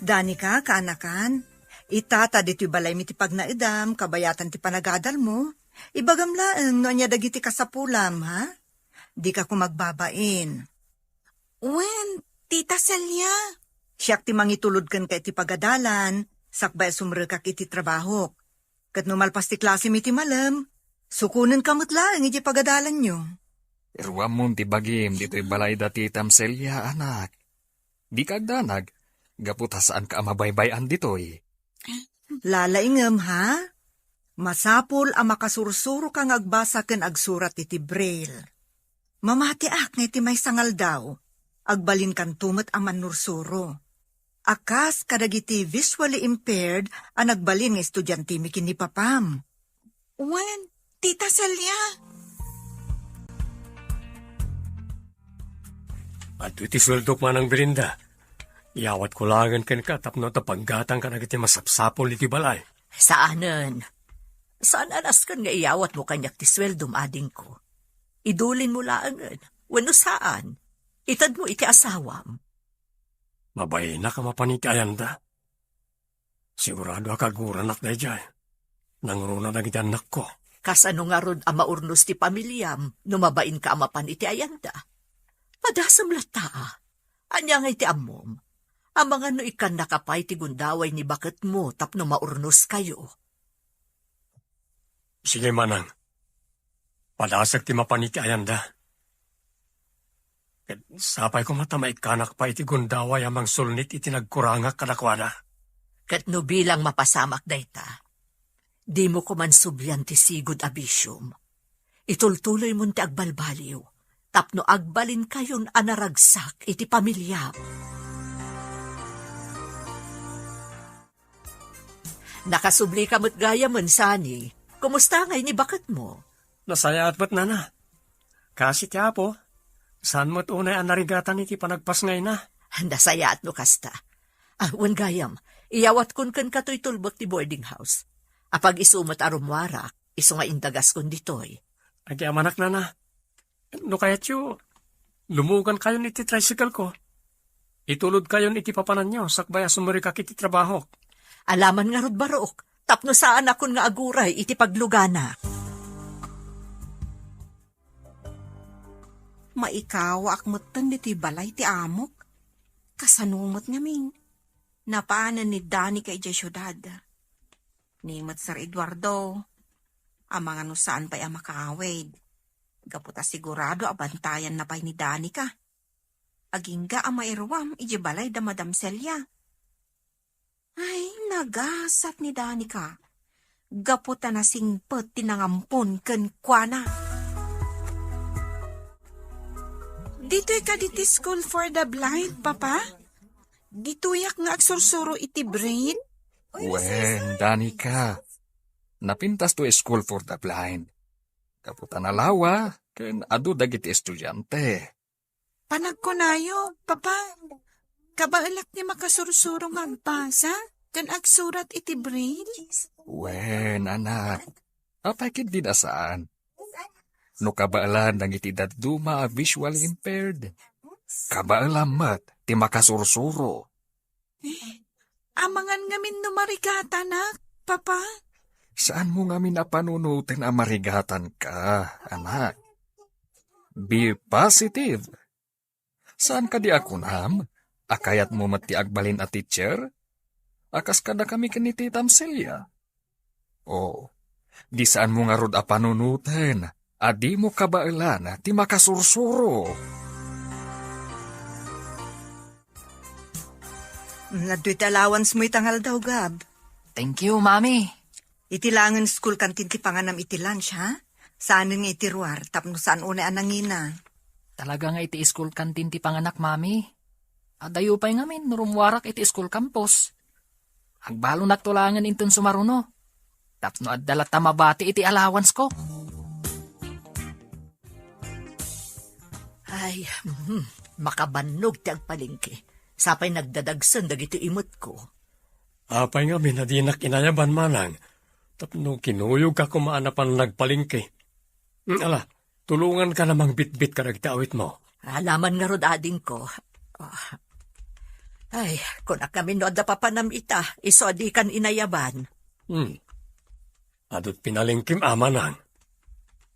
Danica, kaanakan, ita ta ditoy balaymi ti pagnaedam, kabayatan ti panagadalmo. Ibagam laeng no ania dagiti kasapulam, ha? Dika koma agbabain. Wen, Tita Celia. Siak ti mangitulod kenka iti pagadalan, sakbay a sumrekak iti trabahok. Ket no malpas ti klasem iti malem, sukonenka met laeng iti pagadalanyo. Iruammon ti bagim ditoy balay da Titam Celia, anak. Dika agdanag, gapu ta saanka a mabaybay-an ditoy. Lalaingem, ha? Masapul a makasursuroka nga agbasa ken agsurat iti braille. Mamatiak nga iti maysa nga aldaw, agbalinkanto met a mannursuro. A kas kadagiti visually impaired a nagbalin nga estudiantemi ken ni Papam. Wen, Tita Celia. Adtoy ti sueldok, Manang Belinda. Iyawatko laengen kenka tapno adda paggatang kadagiti masapsapul iti balay. Saanen. Saan a nasken nga iyawatmo kaniak ti sueldom, adingko. Idulinmo laengen, wenno saan. Itedmo iti asawam. Mabainak a mapan iti ayanda. Sigurado a kaguranak daydiay. Nangruna dagiti annakko. Kasano ngarud a maurnos ti pamiliam no mabainka a mapan iti ayanda? Madasem latta a. Ania nga iti ammom? Amangan no ikkannaka pay ti gundaway ni baketmo tapno maurnoskayo. Sige, Manang. Padasek ti mapan iti ayanda. Ket sapay koma ta maikkanak pay iti gundaway a mangsulnit iti nagkurangak kadakuada. Ket no bilang mapasamak dayta, dimo koman sublian ti sigud a bisiom. Itultuloymon ti agbalbaliw, tapno agbalinkayon a naragsak iti pamiliam. Nakasublika met gayamen, Sunny. Kumusta ngay ni baketmo? Nasayaat met, Nana. Kaasi ti Apo, saan met unay a narigatan iti panagpasngayna. Nasayaat no kasta. Ah, wen gayam, iyawatkon kenka toy tulbek ti boarding house. Apag-isu met a rummuarak, isu nga indagaskon ditoy. Agyamanak, Nana. No kayatyo, lumugankayon iti tricycle ko. Itulodkayon iti papananyo sakbay a sumrekak iti trabahok. Alaman ngarud, barok, tapno saanakon nga aguray iti pagluganak. Maikawaak metten ditoy balay ti amok. Kasano met ngamin? Napanen ni Danica idiay siudad. Ni met Sir Eduardo, amangan no saan pay a makaawid. Gapu ta sigurado a bantayanna pay ni Danica. Agingga a mairuam idiay balay da Madam Celia. Ay, nagasat ni Danica. Gapu ta nasingpet ti nangampon kenkuana. Ditoy kadi ti School for the Blind, Papa? Ditoyak nga agsursuro iti braille? Wen, Danica. Napintas to School for the Blind. Gapu ta nalawa, ken adu dagiti estudiante. Panagkunayo, Papa, kabaelak ti makasursuro nga agbasa ken agsurat iti braille? Wen, anak. Apay ket di a saan? No kabaelan dagiti dadduma a visually impaired, Kabaelam met ti makasursuro. Eh, amangan ngamin no marigatanak, Papa? Saanmo ngamin a panunoten a marigatanka, anak. Be positive. Saan kadi a kunam a kayatmo met ti agbalin a teacher? A kas kadakami ken ni Titam Celia? O, di saanmo ngarud a panunoten a dimo kabaelan ti makasursuro. Adtoy ti allowance mo ita nga aldaw, Gab. Thank you, Mami. Iti laengen school canteen ti panganam iti lunch, ha? Saanen nga iti ruar, tapno saan unay a nangina. Talaga nga iti school canteen ti panganak, Mami. Adayo pay ngamin no rummuarak iti school campus. Agbalonakto laengen inton sumaruno. Tapno adda latta mabati iti allowance ko. Ay, hmm, makabannog ti agpalengke. Sapay nagdadagsen dagiti imetko. Apay ngamin a dinak inayaban, manang? Tapno kinuyogka koma a napan nagpalengke. Hmm, ala, tulonganka a mangbitbit kadagiti awitmo. Alaman ngarud, adingko. Ah. Ay, kunak ngamin no adda papanam ita, isu a dikan inayaban. Hmm. Adu't pinalengkem, manang.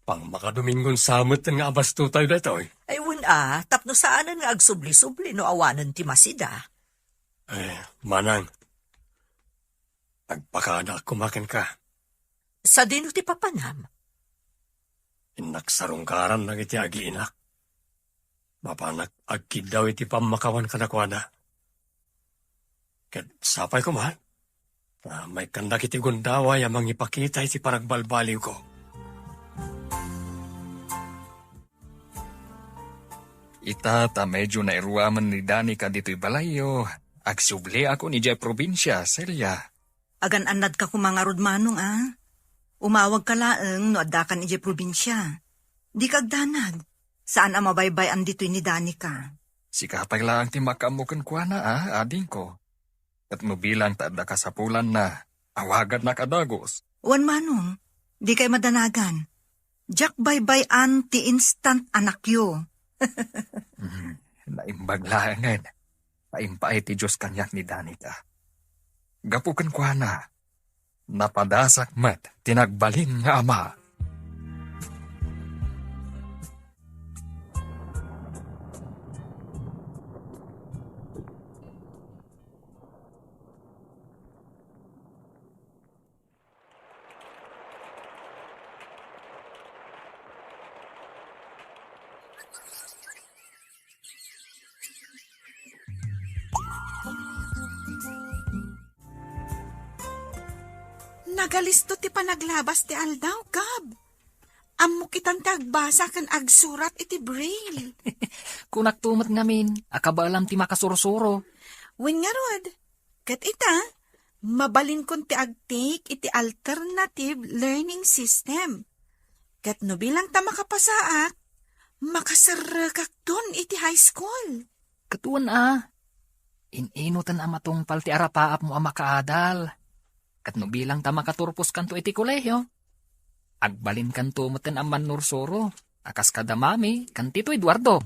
Pangmakadomingon sa met nga abastotayo daytoy. Ay, wen a, tapno saanen nga agsubli-subli no awanen ti masida. Eh, manang, agpakadaak koma kenka. Sadino ti papanam? Innak sarungkaran dagiti agiinak. Mapanak agkiddaw iti pammakawan kadakuada. Ket sapay koma, ta maikkandak iti gundaway a mangipakita iti panagbalbaliwko. Ita ta medyo nairuamen ni Danica ditoy balayyo, agsubliakon idiay probinsia, Celia. Agan-annadka koma ngarud, manong, a? Umawagka laeng no addakan idiay probinsia. Dika agdanag. Saan a mabaybay-an ditoy ni Danica. Sika pay laeng ti makaammo kenkuana, a, adingko. Ket no bilang ta adda kasapulanna, awagannak a dagus. Wen, manong, dikay madanagan. Diak baybay-an ti instant anakyo. Hmm, naimbag laengen. Paimpaay ti Dios kaniak ni Danica. Gapu kenkuana, napadasak met ti nagbalin nga ama. Nagalisto ti panaglabas ti aldaw, Gab. Ammok itan ti agbasa ken agsurat iti braille. Kunakto met ngamin a kabaelam ti makasursuro. Wen ngarud, ket ita, mabalinkon ti agtake iti alternative learning system. Ket no bilang ta makapasaak, makaserrekakton iti high school. Ket wen a, in-inoten a matungpal ti arapaapmo a makaadal. Ket no bilang ta makaturposkanto iti kolehio, agbalinkanto metten a mannursuro a kas kada Mami ken Tito Eduardo.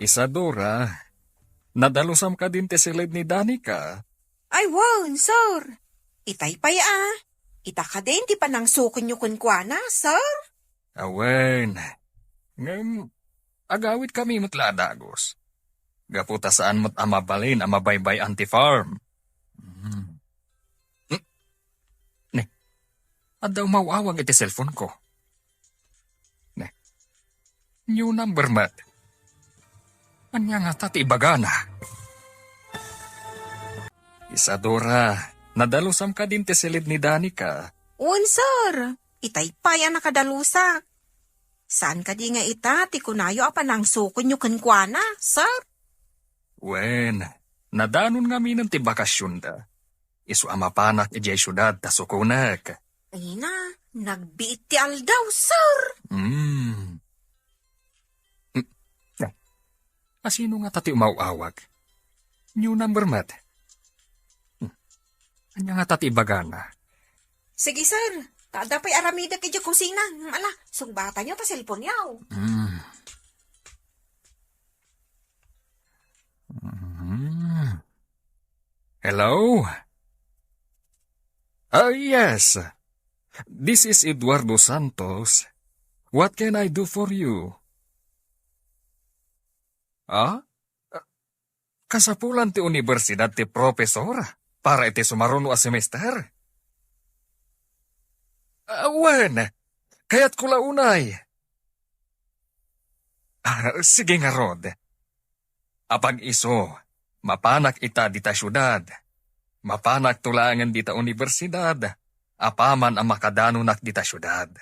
Isadora, nadalusam kadin ti siled ni Danica? Ay, wen, sir. Itay pay a. Ita kadin ti panangsukenyo kenkuana, sir? Awen. Ngem, agawidkami met la a dagus. Gapu ta saan met a mabalin a mabaybay-an ti farm. Hmm. Hmm. Ne, adda umaw-awag iti cellphone ko. Ne, new number met. Ania ngata ti ibagana? Isadora, nadalusam kadin ti siled ni Danica? Wen, sir. Itay pay a nakadalusak. Saan kadi nga ita ti kunayo a panangsukenyo kenkuana, sir? Wen, nadanon ngaminen ti bakasionda. Isu a mapanak idiay siudad ta sukonek. Ay na, nagbiit ti aldaw, sir. Hmm. Hmm. Asino ngata ti umaw-awag? New number met. Hmm. Ania ngata ti ibagana? Sige, sir. Ta adda pay aramidek idiay kusina. Ala, sungbatayo ta cellphone-yo. Mm. Mm. Hello? Ah, yes. This is Eduardo Santos. What can I do for you? Ah? Kasapulan ti unibersidad ti profesor para iti sumaruno a semester? Ah, wen, kayatko la unay. Ah, sige ngarud. Apag isu, mapanak ita dita siudad. Mapanakto laengen dita unibersidad, apaman a makadanonak dita siudad.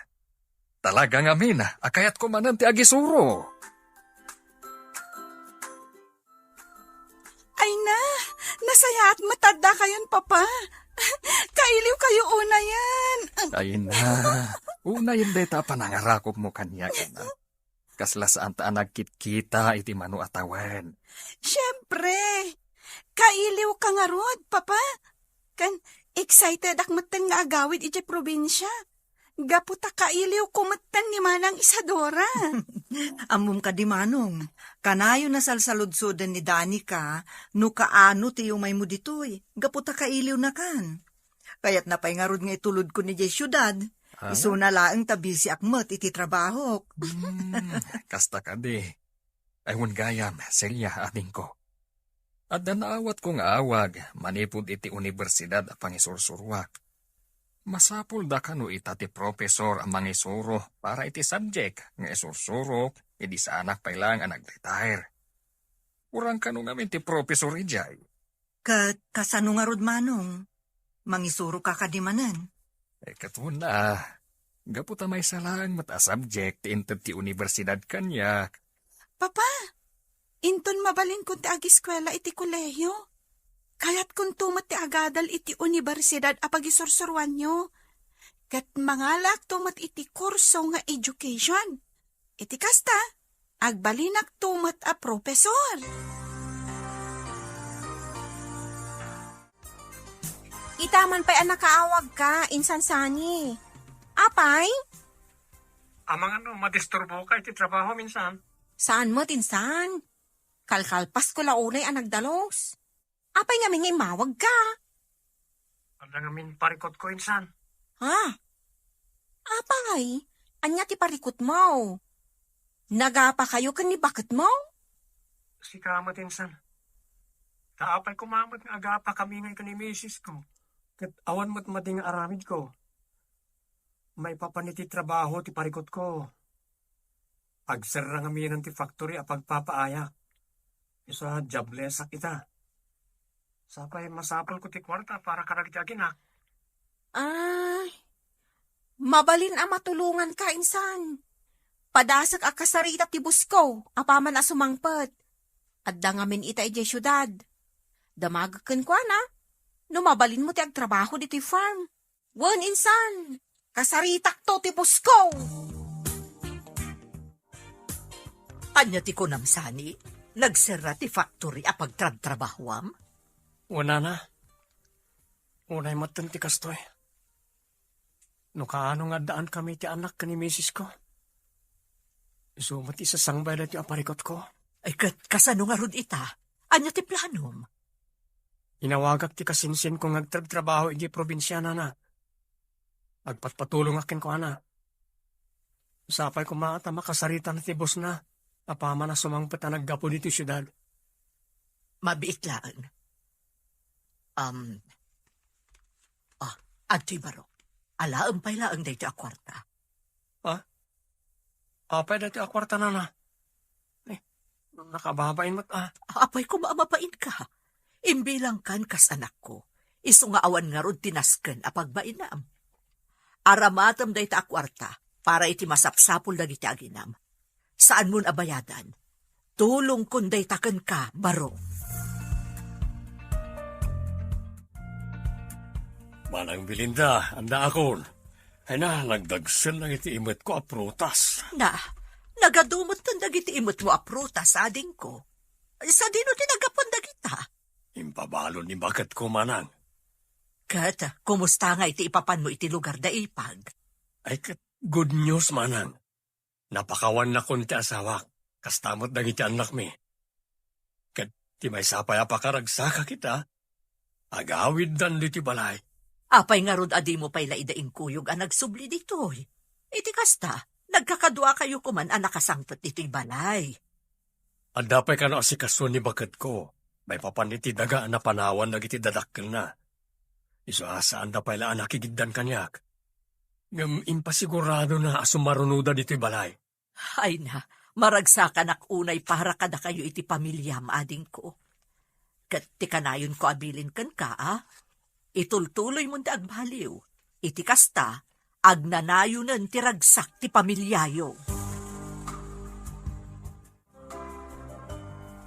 Talaga ngamin a kayatko manen ti agisuro. Ay na, nasayaat met ta addakayon, Papa. Kailiwkayo unayen. Ay na, unayen dayta a panangarakupmo kaniak, anak. Kasla saan ta a nagkitkita iti mano a tawen. Siempre, kailiwka ngarud, Papa. Ken excited-ak metten nga agawid idiay probinsia. Gapu ta kailiwko metten ni Manang Isadora. Ammom kadi, Manong, kanayon a salsaludsoden ni Danica no kaano ti iumaymo ditoy, gapu ta kailiwnakan. Kayatna pay ngarud nga itulodko idiay siudad. Ah? Isuna laeng ta bisiak met iti trabahok. Hmm, kasta kadi. Ay, wen gayam, Celia, adingko. Adda naawatko nga awag manipud iti unibersidad a pangisursuroak. Masapulda kano ita ti profesor a mangisuro para iti subject nga isursurok idi saanak pay laeng a nag-retire? Urang kano ngamin ti profesor idiay? Ket kasano ngarud, Manong? Mangisuroka kadi manen? Eh, ket wen a, gapu ta maysa laeng met a subject ti inted ti unibersidad kaniak. Papa, inton mabalinkon ti agiskuela iti kolehiyo, kayatkonto met ti agadal iti unibersidad a pagisursuroanyo. Ket mangalaakto met iti kurso nga education. Iti kasta, agbalinakto met a profesor. Ita man pay a nakaawagka, Insan Sani. Apay? Amangan no madisturboka iti trabaho, Insan. Saan met, Insan. Kalkalpasko la unay a nagdalus. Apay ngamin nga immawagka? Adda ngamin parikutko, Insan. Ha? Apay? Ania ti parikutmo? Nagapakayo ken ni baketmo? Sika met, Insan. Ta apay koma met nga agapakami ngay ken ni misisko, ket awan met madi nga aramidko. Maipapan iti trabaho ti parikutko. Agserra ngamin ti factory a pagpapaayak. Isu a diablesak ita. Sapay masapulko ti kuarta para kadagiti aginak. Ay, mabalin a matulonganka, Insan. Padasek a kasarita ti busko, apaman a sumangpet. Adda ngamin ita idiay siudad. Damagek kenkuana, no mabalinmo ti agtrabaho ditoy farm. Wen, Insan, kasaritakto ti busko! Ania ti kunam, Sani? Nagserra ti factory a pagtrabtrabahoam? Wen, nana. Unay metten ti kastoy. No kaano nga addaan kami ti anak ken ni misisko, isu met ti sasangbay daytoy a parikutko. Ay, ket kasano ngarud ita? Ania ti planom? Inawagak ti kasinsinko nga agtrabtrabaho idiay probinsia, nana. Agpatpatulongak kenkuana. Sapay koma ta makasaritana ti bosna, apaman a sumangpet a naggapu ditoy siudad. Mabiit laeng. Um, ah, adtoy baro. Alaem pay laeng daytoy a kuarta. Ha? Apay daytoy a kuarta, nana? Eh, nakababain met, ah. Apay koma a mabainka. Imbilangkan kas anakko. Isu nga awan ngarud ti nasken a pagbainam. Aramatem dayta a kuarta para iti masapsapul dagiti aginam. Saanmon a bayadan. Tulongkon dayta kenka, baro. Manang Belinda, annaakon. Ay na, nagdagsen dagiti imetko a prutas. Na, nagadu metten dagiti imetmo a prutas, adingko. Sadino ti naggapuan dagita? Impabalon ni baketko, manang. Ket, kumusta nga iti ipapanmo iti lugar da Ipag? Ay, ket good news, manang. Napakawannakon ti asawak, kasta met dagiti annakmi. Ket ti maysa pay a pakaragsakak ita, agawiddan ditoy balay. Apay ngarud a dimo pay la ida inkuyog a nagsubli ditoy? Iti kasta, nagkakaduakayo koman a nakasangpet ditoy balay. Adda pay kano asikaso ni baketko, maipapan iti daga a napanawan dagiti dadakkelna. Isu a saanda pay la a nakigiddan kaniak. Ngem impasiguradona a sumarunoda ditoy balay. Ay na, maragsakanak unay para kadakayo iti pamiliam, adingko. Ket ti kanayonko a bilin kenka, a, itultuloymon ti agbaliw. Iti kasta, agnanayonen ti ragsak ti pamiliayo.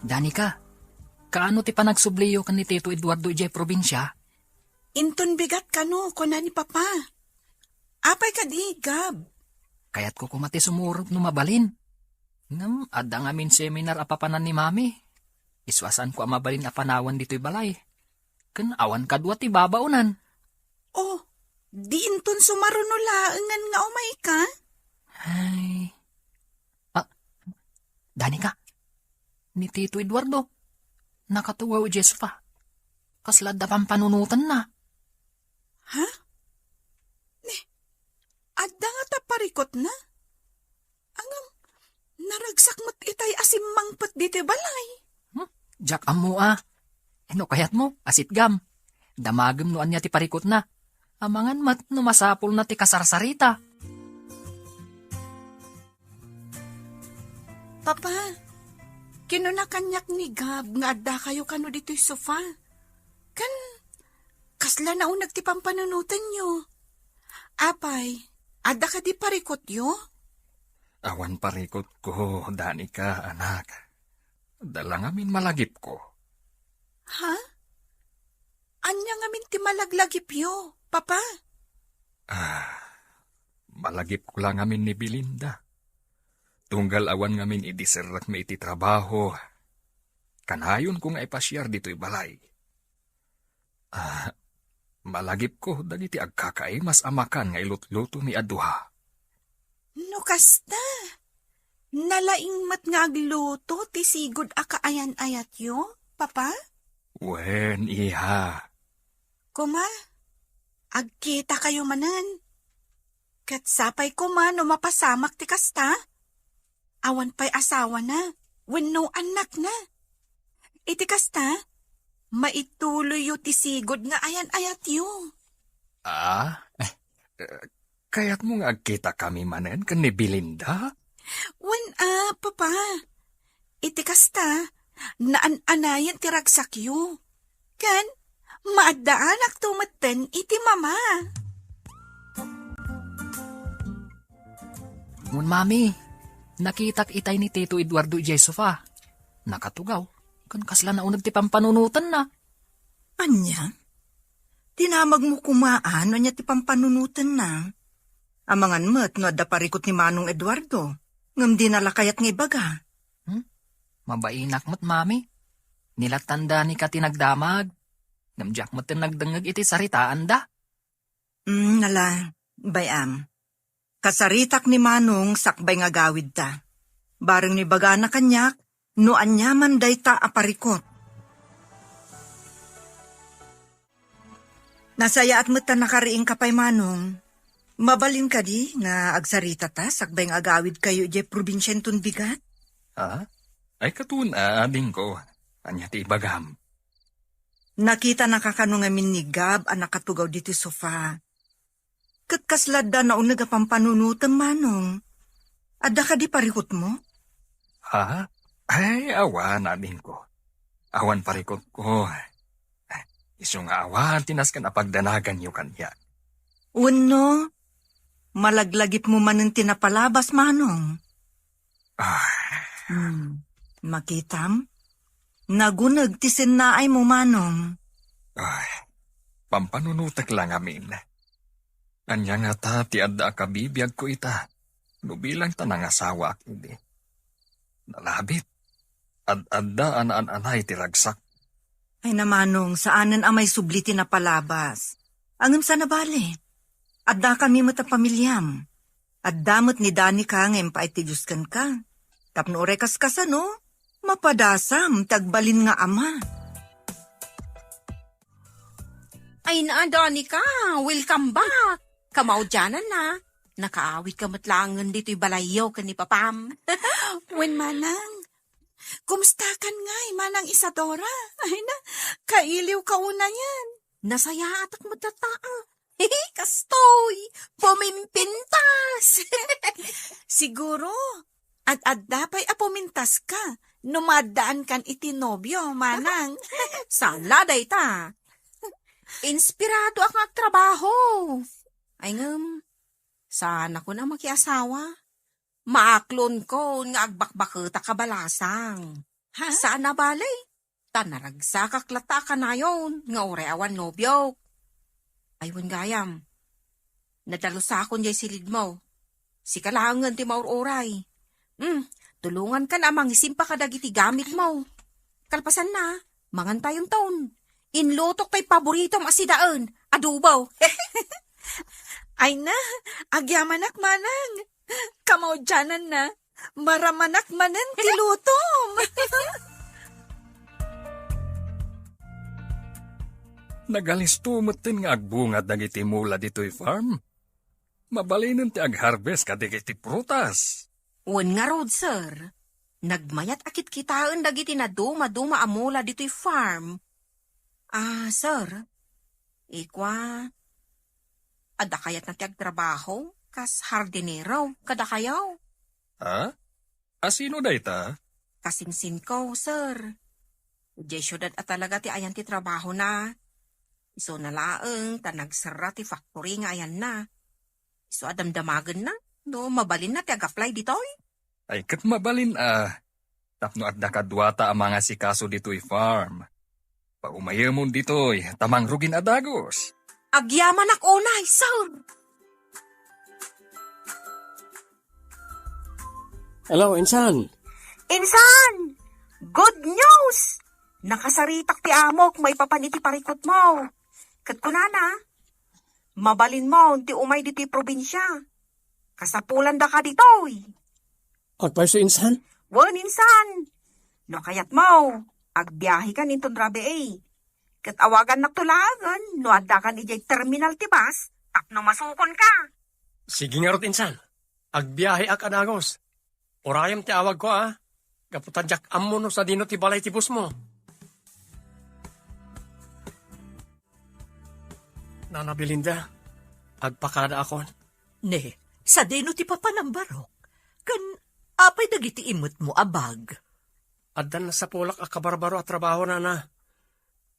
Danica, kaano ti panagsubliyo ken ni Tito Eduardo idiay probinsia? Inton bigat kano, kuna ni Papa. Apay kadi, Gab? Kayatko koma ti sumurot no mabalin. Ngem adda ngamin seminar a papanan ni Mami. Isu a saanko a mabalin a panawan ditoy balay. Ken awan kadua ti babaonan. Oh, di inton sumaruno laengen nga umayka? Ay. Ah, Danica, ni Tito Eduardo, nakatugaw idiay sofa. Kasla adda pampanunotenna. Ha? Ni, adda ngata parikutna? Ngem, naragsak met itay a simmangpet ditoy balay. Hmm? Diak ammo a. No kayatmo, asitgam. Damagem no ania ti parikutna. Amangan met no masapulna ti kasarsarita. Papa, kinuna kaniak ni Gab nga addakayo kano ditoy sofa. Ken, kasla nauneg ti pampanunotenyo. Apay, adda kadi parikutyo? Awan parikutko, Danica, anak. Adda la ngamin malagipko. Ha? Ania ngamin ti malaglagipyo, Papa? Ah, malagipko la ngamin ni Belinda. Tunggal awan ngamin idi serrekmi iti trabaho, kanayonko nga ipasiar ditoy balay. Ah, malagipko dagiti agkakaimas a makan nga ilutlutomi a dua. No kasta, nalaing met nga agluto ti sigud a kaayan-ayatyo, Papa? Wen, iha. Kuma, agkitakayo manen. Ket sapay koma no mapasamak ti kasta. Awan pay asawana wenno annakna. Iti kasta, maituloyyo ti sigud nga ayan-ayatyo. Ah? Eh, kayatmo nga agkitakami manen ken ni Belinda? Wen a, Papa. Iti kasta, naan-anayen ti ragsakyo. Ken, maaddaanakto metten iti Mama. Wen, Mami, nakitak itay ni Tito Eduardo idiay sofa. Nakatugaw, ken kasla nauneg ti pampanunotenna. Ania? Dinamagmo koma a no ania ti pampanunotenna. Amangan met no adda parikut ni Manong Eduardo, ngem dina la kayat nga ibaga. Hmm? Mabainak met, Mami. Ni la Danica ti nagdamag. Ngem diak metten nagdengngeg iti saritaanda. Hmm, ala, bay-am. Kasaritak ni Manong sakbay nga agawidta. Bareng no ibagana kaniak, no aniaman dayta a parikut. Nasayaat met ta nakariingka pay, Manong. Mabalin kadi nga agsaritata sakbay nga agawidkayo idiay probinsia inton bigat? Ha? Ay, katon, a, adingko. Ania ti ibagam? Nakitanaka kano ngamin ni Gab a nakatugaw ditoy sofa. Ket kasla adda nauneg a pampanunotem, Manong. Adda kadi parikutmo? Ha? Ay, awan, adingko. Awan parikutko. Isu nga awan ti nasken a pagdanaganyo kaniak. Wenno, malaglagipmo manen ti napalabas, Manong. Ah. Hmm. Makitam? Naguneg ti sennaaymo, Manong. Ay, pampanunotek la ngamin. Ania ngata ti adda a kabibiagko ita, no bilang ta nangasawaak idi? Nalabit. Ad-adda a naan-anay ti ragsak. Ay na, Manong, saanen a maisubli ti napalabas. Ngem saan a bale. Addakami met a pamiliam. Adda met ni Danica nga impaay ti Dios kenka. Tapno uray kaskasano, mapadasam ti agbalin nga ama. Ay na, Danica, welcome back. Kamaudiananna, nakaawidka met laengen ditoy balayyo ken ni papam. Wen, manang. Kumustakan ngay, Manang Isadora? Ay na, kailiwka unayen. Nasayaatak met latta. Kastoy, pumimpintas. Siguro, ad-adda pay a pumintaska no maaddaankan iti nobio, manang. Saan la dayta? Inspiradoak nga agtrabaho. Ay ngem, saanakon a makiasawa. Maaklonko nga agbakbaketak a balasang. Ha? Saan a bale, ta naragsakak latta a kanayon nga uray awan nobiok. Ay, wen gayam, nadalusakon jay silidmo. Sika laengen ti maur-uray. Hmm, tulongankan a mangisimpa kadagiti gamitmo. Kalpasanna, mangantayonton. Inlutok tay paboritom a sidaen, adobo. Ay na, agyamanak, manang. Kamaudiananna, maramanak manen ti lutom. Nagalisto metten nga agbunga dagiti mula ditoy farm. Mabalinen ti agharvest kadagiti prutas. Wen ngarud, sir. Nagmayat a kitkitaen dagiti nadumaduma a mula ditoy farm. Ah, sir. Ikua, adda kayatna ti agtrabaho kas hardinero kadakayo? Ha? Asino dayta? Kasinsinko, sir. Idiay siudad a talaga ti ayan ti trabahona. Isuna laeng ta nagserra ti factory nga ayanna. Isu a damdamagenna no mabalinna ti ag-apply ditoy. Ay, ket mabalin a, tapno adda kaduata a mangasikaso ditoy farm. Paumayemon ditoy, ta mangrugin a dagus. Agyamanak unay, sir. Hello, insan. Insan! Good news! Nakasaritak ti amok maipapan iti parikutmo. Ket kunana, mabalinmo ti umay ditoy probinsia. Kasapulandaka ditoy. Agpayso, insan? Wen, insan. No kayatmo, agbiahekan inton rabii. Ket awagannakto laengen no addakan idiay terminal ti bus tapno masukonka. Sige ngarud, insan. Agbiaheak a dagus. Urayem ti awagko, a. Gapu ta diak ammo no sadino ti balay ti busmo. Nana Belinda, agpakadaakon. Ne, sadino ti papanam, Barok? Ken apay dagiti immetmo a bag? Addan nasapulak a kabarbaro a trabaho, nana.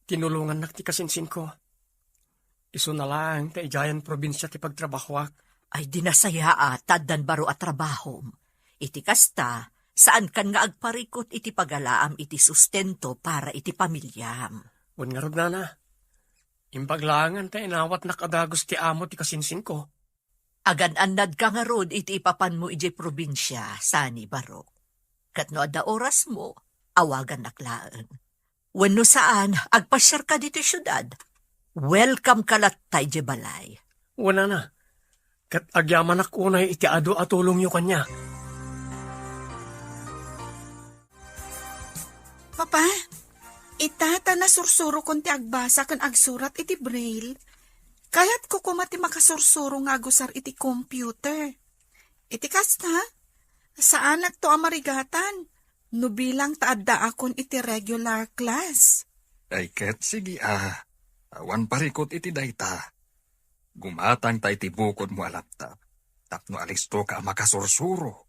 Tinulongannak ti kasinsinko. Isuna laeng ta idiayen probinsia ti pagtrabahoak. Ay, di nasayaat ta addan baro a trabahom. Iti kasta, saankan nga agparikut iti pagalaam iti sustento para iti pamiliam. Wen ngarud, nana, imbag laengen ta inawatnak a dagus ti amo ti kasinsinko. Agan-annadka ngarud iti ipapanmo idiay probinsia, sani, Barok. Ket no adda orasmo, awagannak laeng. Wenno saan, agpasiarka ditoy siudad. Welcome ka latta idiay balay. Wen, nana, ket agyamanak unay iti adu a tulongyo kaniak. Papa, ita ta nasursurokon ti agbasa ken agsurat iti braille. Kayatko koma ti makasursuro nga agusar iti computer. Iti kasta, saanakto a marigatan no bilang ta addaakon iti regular class. Ay ket, sige a, awan parikut iti dayta. Gumatangta iti bukodmo a laptop tapno alistoka a makasursuro.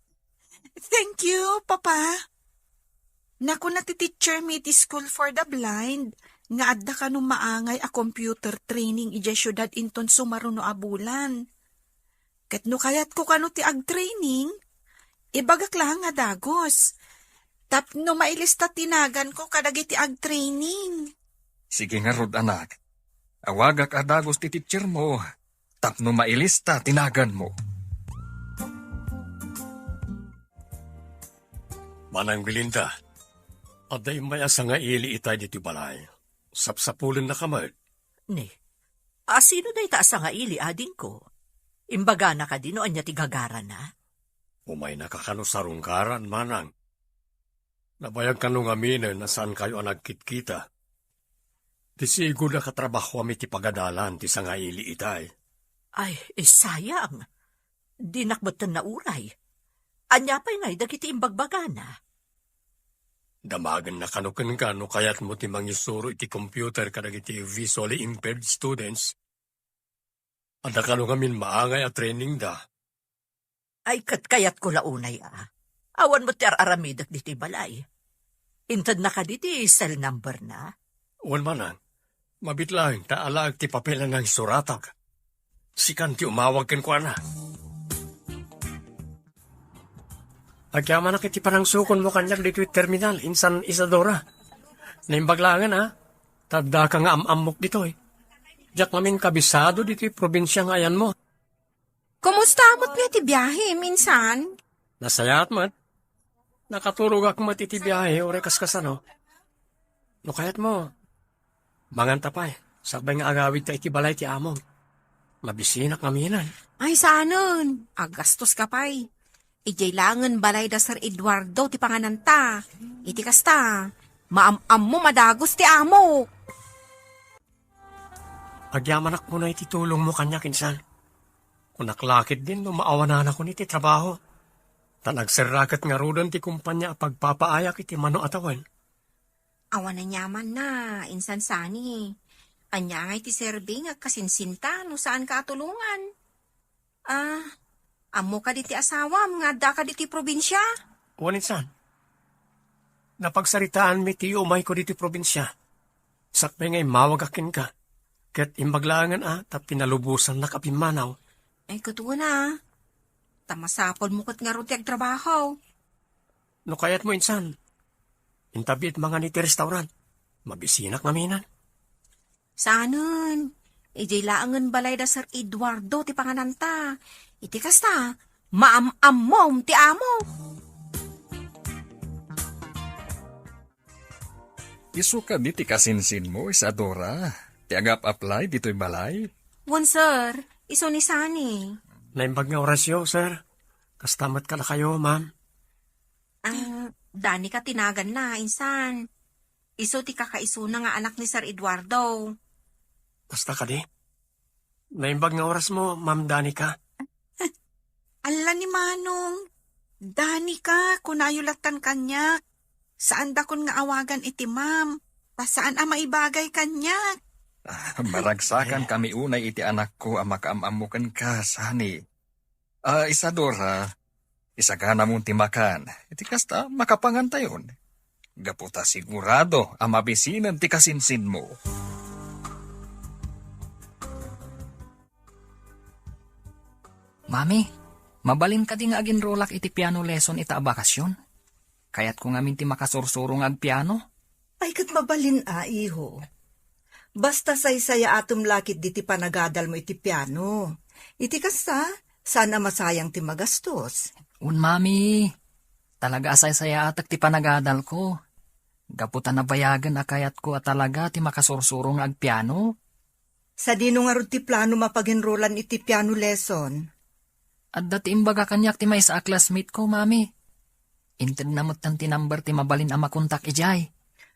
Thank you, Papa. Nakuna ti teacher mi iti School for the Blind nga adda kano maangay a computer training idiay siudad inton sumaruno a bulan. Ket no kayatko kano ti agtraining, ibagak laeng a dagus. Tapno mailista ti naganko kadagiti agtraining. Sige ngarud, anak. Awagak a dagus ti teacher mo tapno mailista ti naganmo. Manang Belinda, adda immay a sangaili itay ditoy balay. Sapsapulennaka met. Ne, asino dayta a sangaili, adingko? Imbagana kadi no ania ti gagarana? Umaynaka kano sarungkaran, manang. Nabayag kano ngaminen a saankayo a nagkitkita. Ti sigud a katrabahoam iti pagadalan ti sangaili itay. Ay, eh, sayang. Dinak metten nauray. Ania pay ngay dagiti imbagbagana? Damagenna kano kenka no kayatmo ti mangisuro iti computer kadagiti visually impaired students. Adda kano ngamin maangay a training da. Ay, ket kayatko la unay a. Awan met ti ar-aramidek ditoy balay. Intedna kadi ti cell number na? Wen manang. Mabit laeng ta alaek ti papel a nangsuratak. Sikan ti umawag kenkuana. Agyamanak iti panangsukonmo kaniak ditoy terminal, insan Isadora. Naimbag laengen, a. Ta addaka nga am-ammok ditoy. Diak ngamin kabisado ditoy probinsia nga ayanmo. Kumusta met nga ti biahem, insan? Nasayaat met. Nakaturogak met iti biahe, uray kaskasano. No kayatmo, manganta pay. Sakbay nga agawidka iti balay ti amom. Mabisinak ngaminen. Ay, saanen. Agastoska pay. Idiay laengen balay da Sir Eduardo ti pangananta. Iti kasta, maam-ammom a dagus ti amok. Agyamanak unay ti tulongmo kaniak, insan. Kunak la ketdin no maawananakon iti trabaho. Ta nagserra ket ngaruden ti kumpania a pagpapaayak iti mano a tawen. Awan aniamanna, insan Sani. Ania ngay ti serbi nga agkasinsinta no saanka a tulongan? Ah, ammo kadi ti asawam nga addaka ditoy probinsia? Wen, insan. Napagsaritaanmi ti umayko ditoy probinsia. Sakbay nga immawagak kenka. Ket imbag laengen a ta pinalubosannak a pimmanaw. Ay, ket wen a. Ta masapulmo ket ngarud ti agtrabaho. No kayatmo, insan, intabiit mangan iti restaurant. Mabisinak ngaminen. Saanen, idiay laengen balay da Sir Eduardo ti pangananta. Iti kasta, maam-ammom ti amo. Isu kadi ti kasinsinmo, Isadora, ti agap-apply ditoy balay? Wen, sir. Isu ni Sani. Naimbag nga orasyo, sir. Kasta met kadakayo, ma'am. Ah, Danica ti naganna, insan. Isu ti kakaisuna nga anak ni Sir Eduardo. Kasta kadi? Naimbag nga orasmo, Ma'am Danica. Alla ni Manong. Danica, kunayo lattan kaniak. Saandakon nga awagan iti ma'am. Ta saan a maibagay kaniak. Ah, maragsakan kami unay iti anakko a makaam-ammo kenka, Sani. Ah, Isadora, isaganamon ti makan. Iti kasta, makapangantayon. Gapu ta sigurado a mabisinen ti kasinsinmo. Mami, mabalin kadi nga aginrolak iti piano lesson ita a bakasyon? Kayatko ngamin ti makasursuro nga agpiano. Ay, ket mabalin a, iho. Basta saysayaatem la ketdi ti panagadalmo iti piano. Iti kasta, saan a masayang ti magastos. Un, Mami, talaga a saysayaatek ti panagadalko. Gapu ta nabayagen a kayatko a talaga ti makasursuro nga agpiano. Sadino ngarud ti plano mapaginrolan iti piano lesson? Adda ti imbaga kaniak ti maysa a classmate ko, Mami. Intedna metten ti number ti mabalin a makontak idiay.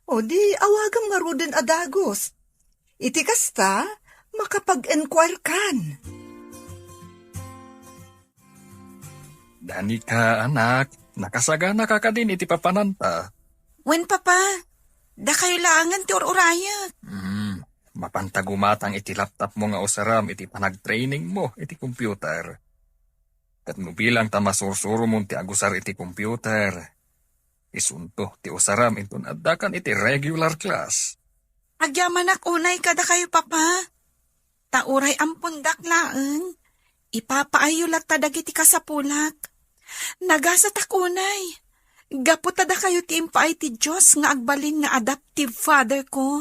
O di, awagam ngaruden a dagus. Iti kasta, makapag-enquire kan. Danica, anak, nakasaganaka kadin iti papananta? Wen, Papa. Dakayo laengen ti ur-urayek. Hmm, mapanta gumatang iti laptopmo nga usarem iti panagtrainingmo iti computer. Ket no bilang ta masursuromon ti agusar iti computer, isunto ti usarem inton addakan iti regular class. Agyamanak unay kadakayo, Papa. Ta uray ampondak laeng, ipapaayyo latta dagiti kasapulak. Nagasatak unay. Gapu ta dakayo ti impaay ti Dios nga agbalin nga adoptive father ko.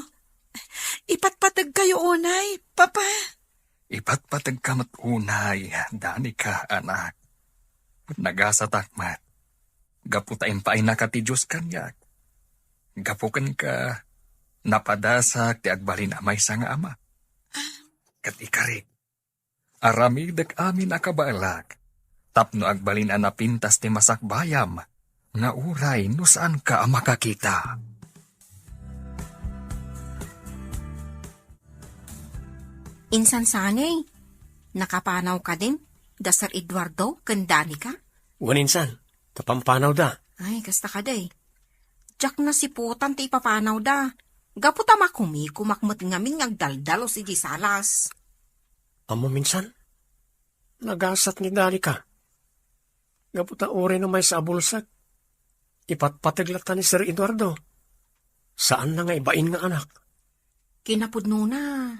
Ipatpategkayo unay, Papa. Ipatpategka met unay, Danica, anak. Nagasatak met. Gapu ta impaaynaka ti Dios kaniak. Gapu kenka, napadasak ti agbalin a maysa nga ama. Ket ikarik, Aramidek amin a kabaelak, tapno agbalin a napintas ti masakbayam, nga uray no saanka a makakita. Insan sanay, nakapanaw kadin, da Sir Eduardo ken Danica? Wen insan, ta pampanawda. Ay, kasta kadi. Diak nasiputan ti ipapanawda. Gapu ta makumikumak met ngamin nga agdaldalus iti salas. Ammo minsan, nagasat ni Danica. Gapu ta uray no maysa a bulsek, ipatpateg latta ni Sir Eduardo. Saanna nga ibain nga anak. Kinapudnona,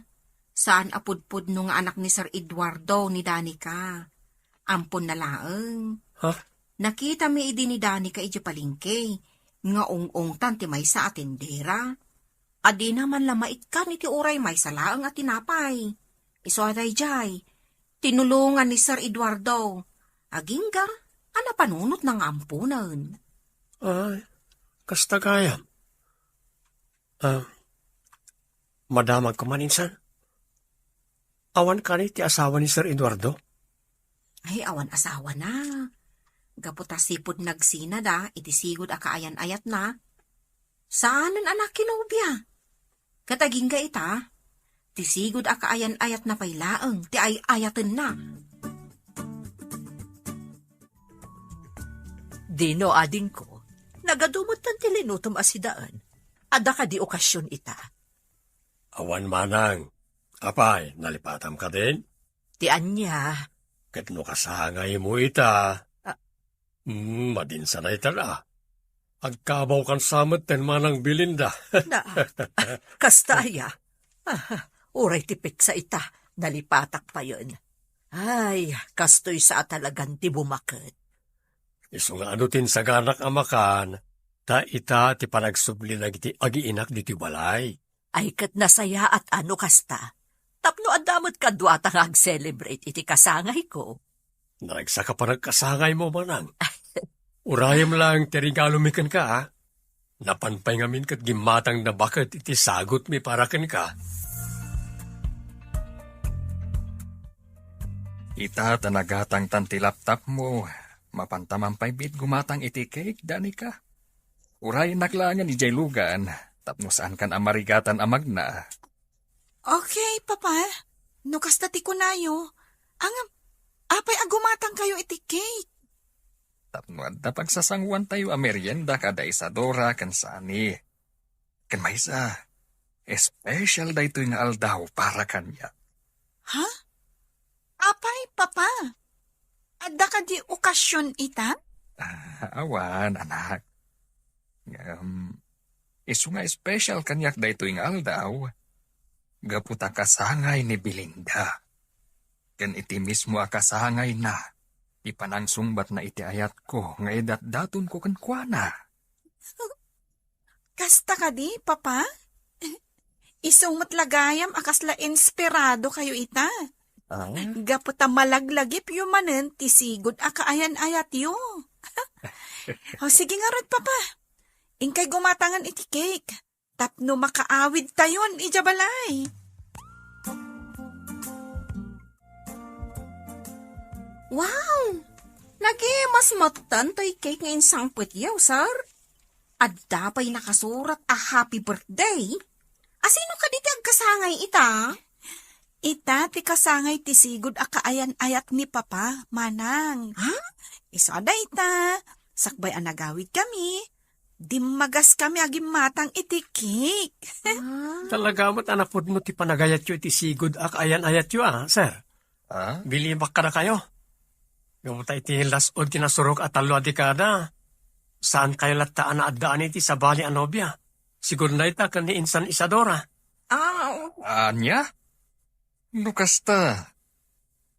saan a pudpudno nga anak ni Sir Eduardo ni Danica. Ampunna laeng. Ha? Nakitami idi ni Danica idiay palengke, nga ung-ungtan ti maysa a tendera. A dina man la maikkan iti uray maysa laeng a tinapay. Isu a daydiay, tinulongan ni Sir Eduardo. Agingga a napanunotna nga amponen. Ay, kasta gayam. Ah, madamagko man insan. Awan kadi ti asawa ni Sir Eduardo? Ay, awan asawana. Gapu ta sipud nagsinada iti sigud a kaayan-ayatna, saanen a nakinobia. Ket agingga ita, ti sigud a kaayan-ayatna pay laeng ti ay-ayatenna. Dino, adingko, nagadu metten ti linutom a sidaen. Adda kadi okasion ita? Awan manang. Apay, nalipatam kadin? Ti ania? Ket no kasangaymo ita, ah, mm, madinsanay ta la. Agkabawkan sa metten manang Belinda. Na, kasta aya? Ah, uray ti petsa ita, nalipatak payen. Ay, kastoy sa a talagan ti bumaket. Isu nga adu ti insaganak a makan, ta ita ti panagsubli dagiti agiinak ditoy balay. Ay, ket nasayaat a no kasta. Tapno adda met kaduata nga ag-celebrate iti kasangayko. Naragsak a panagkasangaymo, manang. Urayem laeng ti regalomi kenka, a. Napan pay ngamin ket gimmatangna baket iti sagutmi para kenka. Ita ta nagatangtan ti laptopmo, mapanta man pay biit gumatang iti cake, Danica. Urayennak laengen idiay lugan, tapno saankan a marigatan a magna. Okay, Papa. No kasta ti kunayo, ngem, apay a gumatangkayo iti cake? Tapno adda pagsasanguantayo a merienda kada Isadora ken Sunny. Ken maysa, espesyal daytoy nga aldaw para kaniak. Ha? Apay, Papa? Adda kadi okasion ita? Ah, awan, anak. Ngem, isu nga espesyal kaniak daytoy nga aldaw, gapu ta kasangay ni Belinda. Ken iti mismo a kasangayna, ipanangsungbatna iti ayatko nga idatdatonko kenkuana. Kasta kadi, Papa? Isu met la gayam a kasla inspiradokayo ita. Ah? Gapu ta malaglagipyo manen ti sigud a kaayan-ayatyo. O, sige ngarud, Papa. Inkay gumatangen iti cake tapno makaawidtayon idiay balay. Wow! Nagimas metten toy cake nga insangpetyo, sir. Adda pay nakasurat a happy birthday. Asino kadi ti agkasangay ita? Ita ti kasangay ti sigud a kaayan-ayat ni Papa, manang. Ha? Isu a dayta, sakbay a nagawidkami, dimmagas kami a gimmatang iti cake. Ah. Talaga met a napudno ti panagayatyo iti sigud a kaayan-ayatyo, a, sir. Ah? Bilibak kadakayo. Gapu ta iti las-ud ti nasurok a tallo a dekada, saankayo latta a naaddaan iti sabali a nobia. Sigurna ita ken ni Insan Isadora. Ah, ania? No kasta,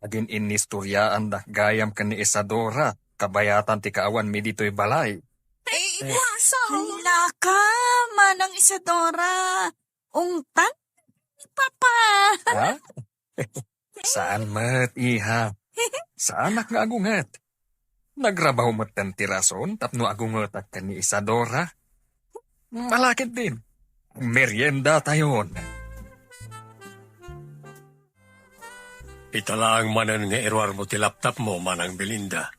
agin-inistoriaandak gayam ken ni Isadora, kabayatan ti kaawanmi ditoy balay. Ay, Eh. Ay, naka, Manang Isadora. Ungtan, Papa. Ha? Saan met, iha. Saanak nga agunget. Nagrabaw metten ti rason tapno agungetak ken ni Isadora. Malakit din. Merienda tayon. Ita laeng manen nga iruarmo ti laptopmo, Manang Belinda.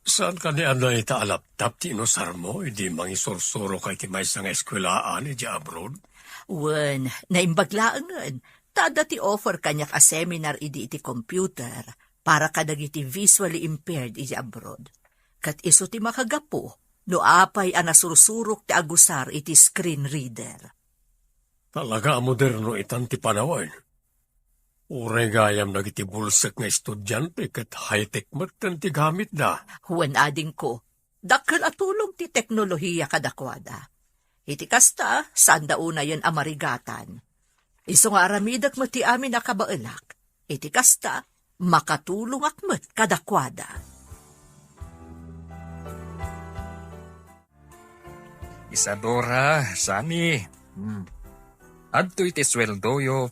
Saan kadi a dayta a laptop ti inusarmo idi mangisursurok ka iti maysa nga eskuelaan iti abroad? Wen, naimbag laengen, ta adda ti offer kaniak a seminar idi iti computer para kadagiti visually impaired iti abroad. Ket isu ti makagapu no apay a nasursurok ti agusar iti screen reader. Talaga a moderno itan ti panawen. Uray gayam dagiti bulsek nga estudiante ket high-tech metten ti gamitda. Wen, adingko, dakkel a tulong ti teknolohiya kadakuada. Iti kasta, saanda unayen a marigatan. Isu nga aramidek met ti amin a kabaelak. Iti kasta, makatulongak met kadakuada. Isadora, Sani, hmm. Adtoy ti sueldoyo